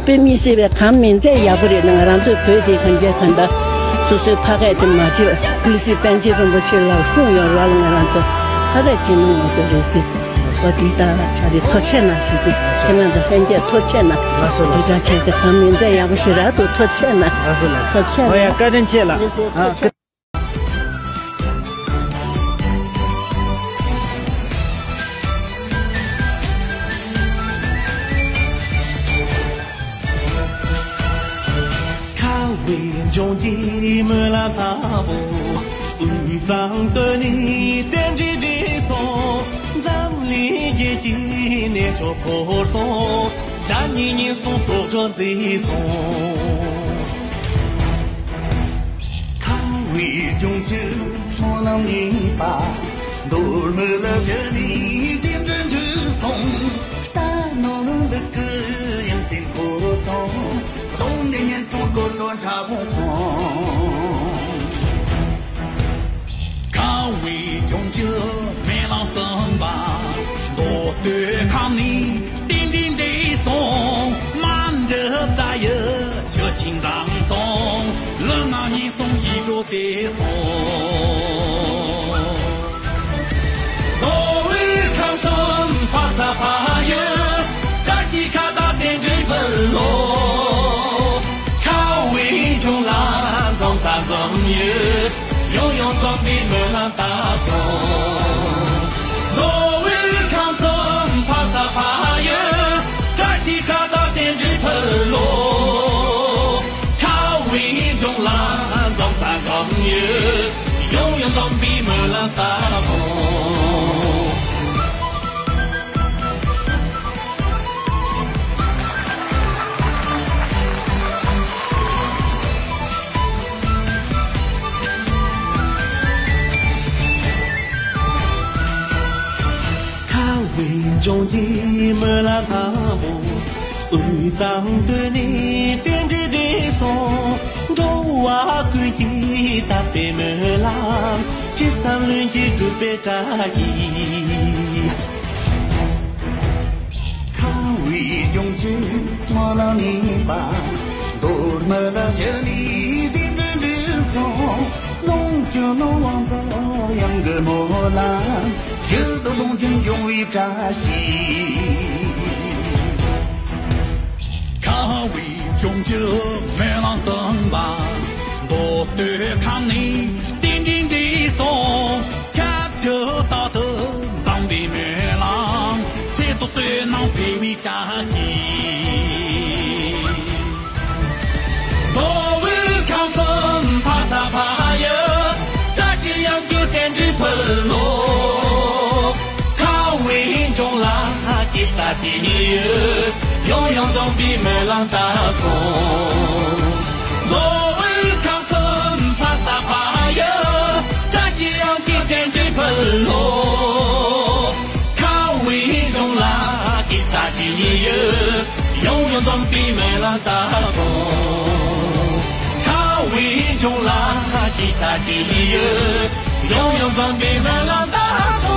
དཔེ་མི་སྲིད་པའི་གང་མིན་ཚད་ཡག་པོ་རེད། ང་རང་ཚོའི་བོད་དེ་གང་བྱས་གང་ལྟར་སོ་སོའི་ཕ་སྐད་དེ་མ་བརྗེད་པ་ཀུན་གཟིགས་པཎ་ཆེན་རིན་པོ་ཆེ་ལ་གསུངས་ཡོད་ར། ལ་ང་རང་ཚོ་ཕ་སྐད་བྱེད་ནི་ང་ཚོ་རེད་ཟེར། འོ་དེ་ལྟར་ཆ་རེ་ཐུགས་རྗེ་གནང་ཞུ་རྒྱུ། ཁྱེད་རང་ཚོ་ལྷན་རྒྱས་ཐུགས་རྗེ་གནང་། ལགས་སོ་ལགས་སོ། དེ་ལྟར་བྱས་ཏེ་གང་མིན་ཚད་ཡག་པོ་ཞེ་དྲག་འདུག་ཐུགས་རྗེ་གནང་། ལགས་སོ་ལགས་སོ། ཐུགས་རྗེ་གནང་། ཨོ་ཡ་བཀའ་དྲིན་ཆེ་ལགས། ཨ། ཁ་བའི་ལྗོངས་ཀྱི་སྨོན་ལམ་དང་པོ། དབུས་གཙང་སྟོད་ནས་རྟེན་འབྲེལ་འགྲིག་སོང་། འཛམ་གླིང་རྒྱལ་གྱི་གནས་མཆོག་བསྐོར་སོང་། དགྲ་གཉེན་ཉེན་སོང་དུག་སྦྲུལ་འཛིན་སོང་། ཁ་བའི་ལྗོངས་ཀྱི་སྨོན་ལམ་གཉིས་པ། མདོ་སྨད་ལ་བྱོན་ནས་རྟེན་འབྲེལ་འགྲིག་སོང་། རྟ་ནོར་ལུག་གི་ཡང་རྟེན་བསྐོར་སོང་། གདོང་ནས་ཉེན་སོང་དུག་སྦྲུལ་ཁྲ་བོ་སོང་། ཁ་བའི་ལྗོངས་ཀྱི་སྨོན་ལམ་གསུམ་པ། མདོ་སྟོད་ཁམས་ནས་རྟེན་འབྲེལ་འགྲིག་སོང་། མ་འདྲི་རྩ་ཡི་ཆུ་ཆེན་འཛོམས་སོང་། ལུས་ངག་ཡིད་གསུམ་ཡིད་འགྲོ་བདེ་སོང་། མདོ་དབུས་ཁམས་གསུམ་ཕ་ས་ཕ་ཡུལ། བཀྲ་ཤིས་ཁ་བཏགས་རྟེན་འབྲེལ་འབུལ་ལོ། ཁ་བའི་ལྗོངས་ལ་འཛོམས་ས་འཛོམས་ཡུལ། ཡང་ཡང་འཛོམས་པའི་སྨོན་ལམ་བཏབ་སོང་། མདོ་དབུས་ཁམས་གསུམ་ཕ་ས་ཕ་ཡུལ། བཀྲ་ཤིས་ཁ་བཏགས་རྟེན་འབྲེལ་འབུལ་ལོ། ཁ་བའི་ལྗོངས་ལ་འཛོམས་ས་འཛོམས་ཡུལ། ཡང་ཡང་འཛོམས་པའི་སྨོན་ལམ་བཏབ་སོང་། ཁ་བའི་ལྗོངས་ཀྱི་སྨོན་ལམ་དང་པོ། དབུས་གཙང་སྟོད་ནས་རྟེན་འབྲེལ་འགྲིག་སོང་། འགྲོ་བ་ཀུན་གྱི་དད་པའི་སྨོན་ལམ། ཅི་བསམ་ལྷུན་གྱིས་འགྲུབ་པའི་བཀྲ་ཤིས། ཁ་བའི་ ཁྱེད་ནི་དེ་འདྲ་འདྲ་སོང་། ལོངས་སྤྱོད་ནོར་དབང་འཛོམས་གཡང་གི་སྨོན་ལམ། ཇི་ལྟར་ལོངས་སྤྱོད་འབྱུང་བའི་བཀྲ་ཤིས། ཁ་བའི་འབྱུང་བཅུད་སྨོན་ལམ་གསུམ་པ། མདོ་སྟོད་ཁམས་ནི་དེ་འདྲ་འདྲ་སོང་། ཁྱབ་བྱེད་རྟག་ཏུ་འཛོམས་པའི་སྨོན་ལམ། ཚེ་ཐོག་བསོད་ནམས་འཕེལ་བའི་བཀྲ་ཤིས། མདོ་དབུས་ཁམས་གསུམ་འཕགས་ས་འཕགས་ཡུལ། བཀྲ་ཤིས་གཡང་སྐྱོད་རྟེན་འབྲེལ་ཕུལ་ལོ། ཁ་བའི་འབྱུང་ལ་ཅི་ཟ་ཅི་ཡོད། ཡང་ཡང་འཛོམས་པའི་སྨོན་ལམ་བཏབ་སོང་། མདོ་དབུས་ཁམས་གསུམ་འཕགས་ས་འཕགས་ཡུལ། བཀྲ་ཤིས་གཡང་སྐྱོད་རྟེན་འབྲེལ་ཕུལ་ལོ། ཁ་བའི་འབྱུང་ལ་ཅི་ཟ་ཅི་ཡོད། ཡང་ཡང་འཛོམས་པའི་སྨོན་ལམ་བཏབ་སོང་། ཁ་བའི་འབྱུང་ལ་ཅི་ཟ་ཅི་ཡོད། ཡང་ཡང་འཛོམས་པའི་སྨོན་ལམ་བཏབ་སོང་།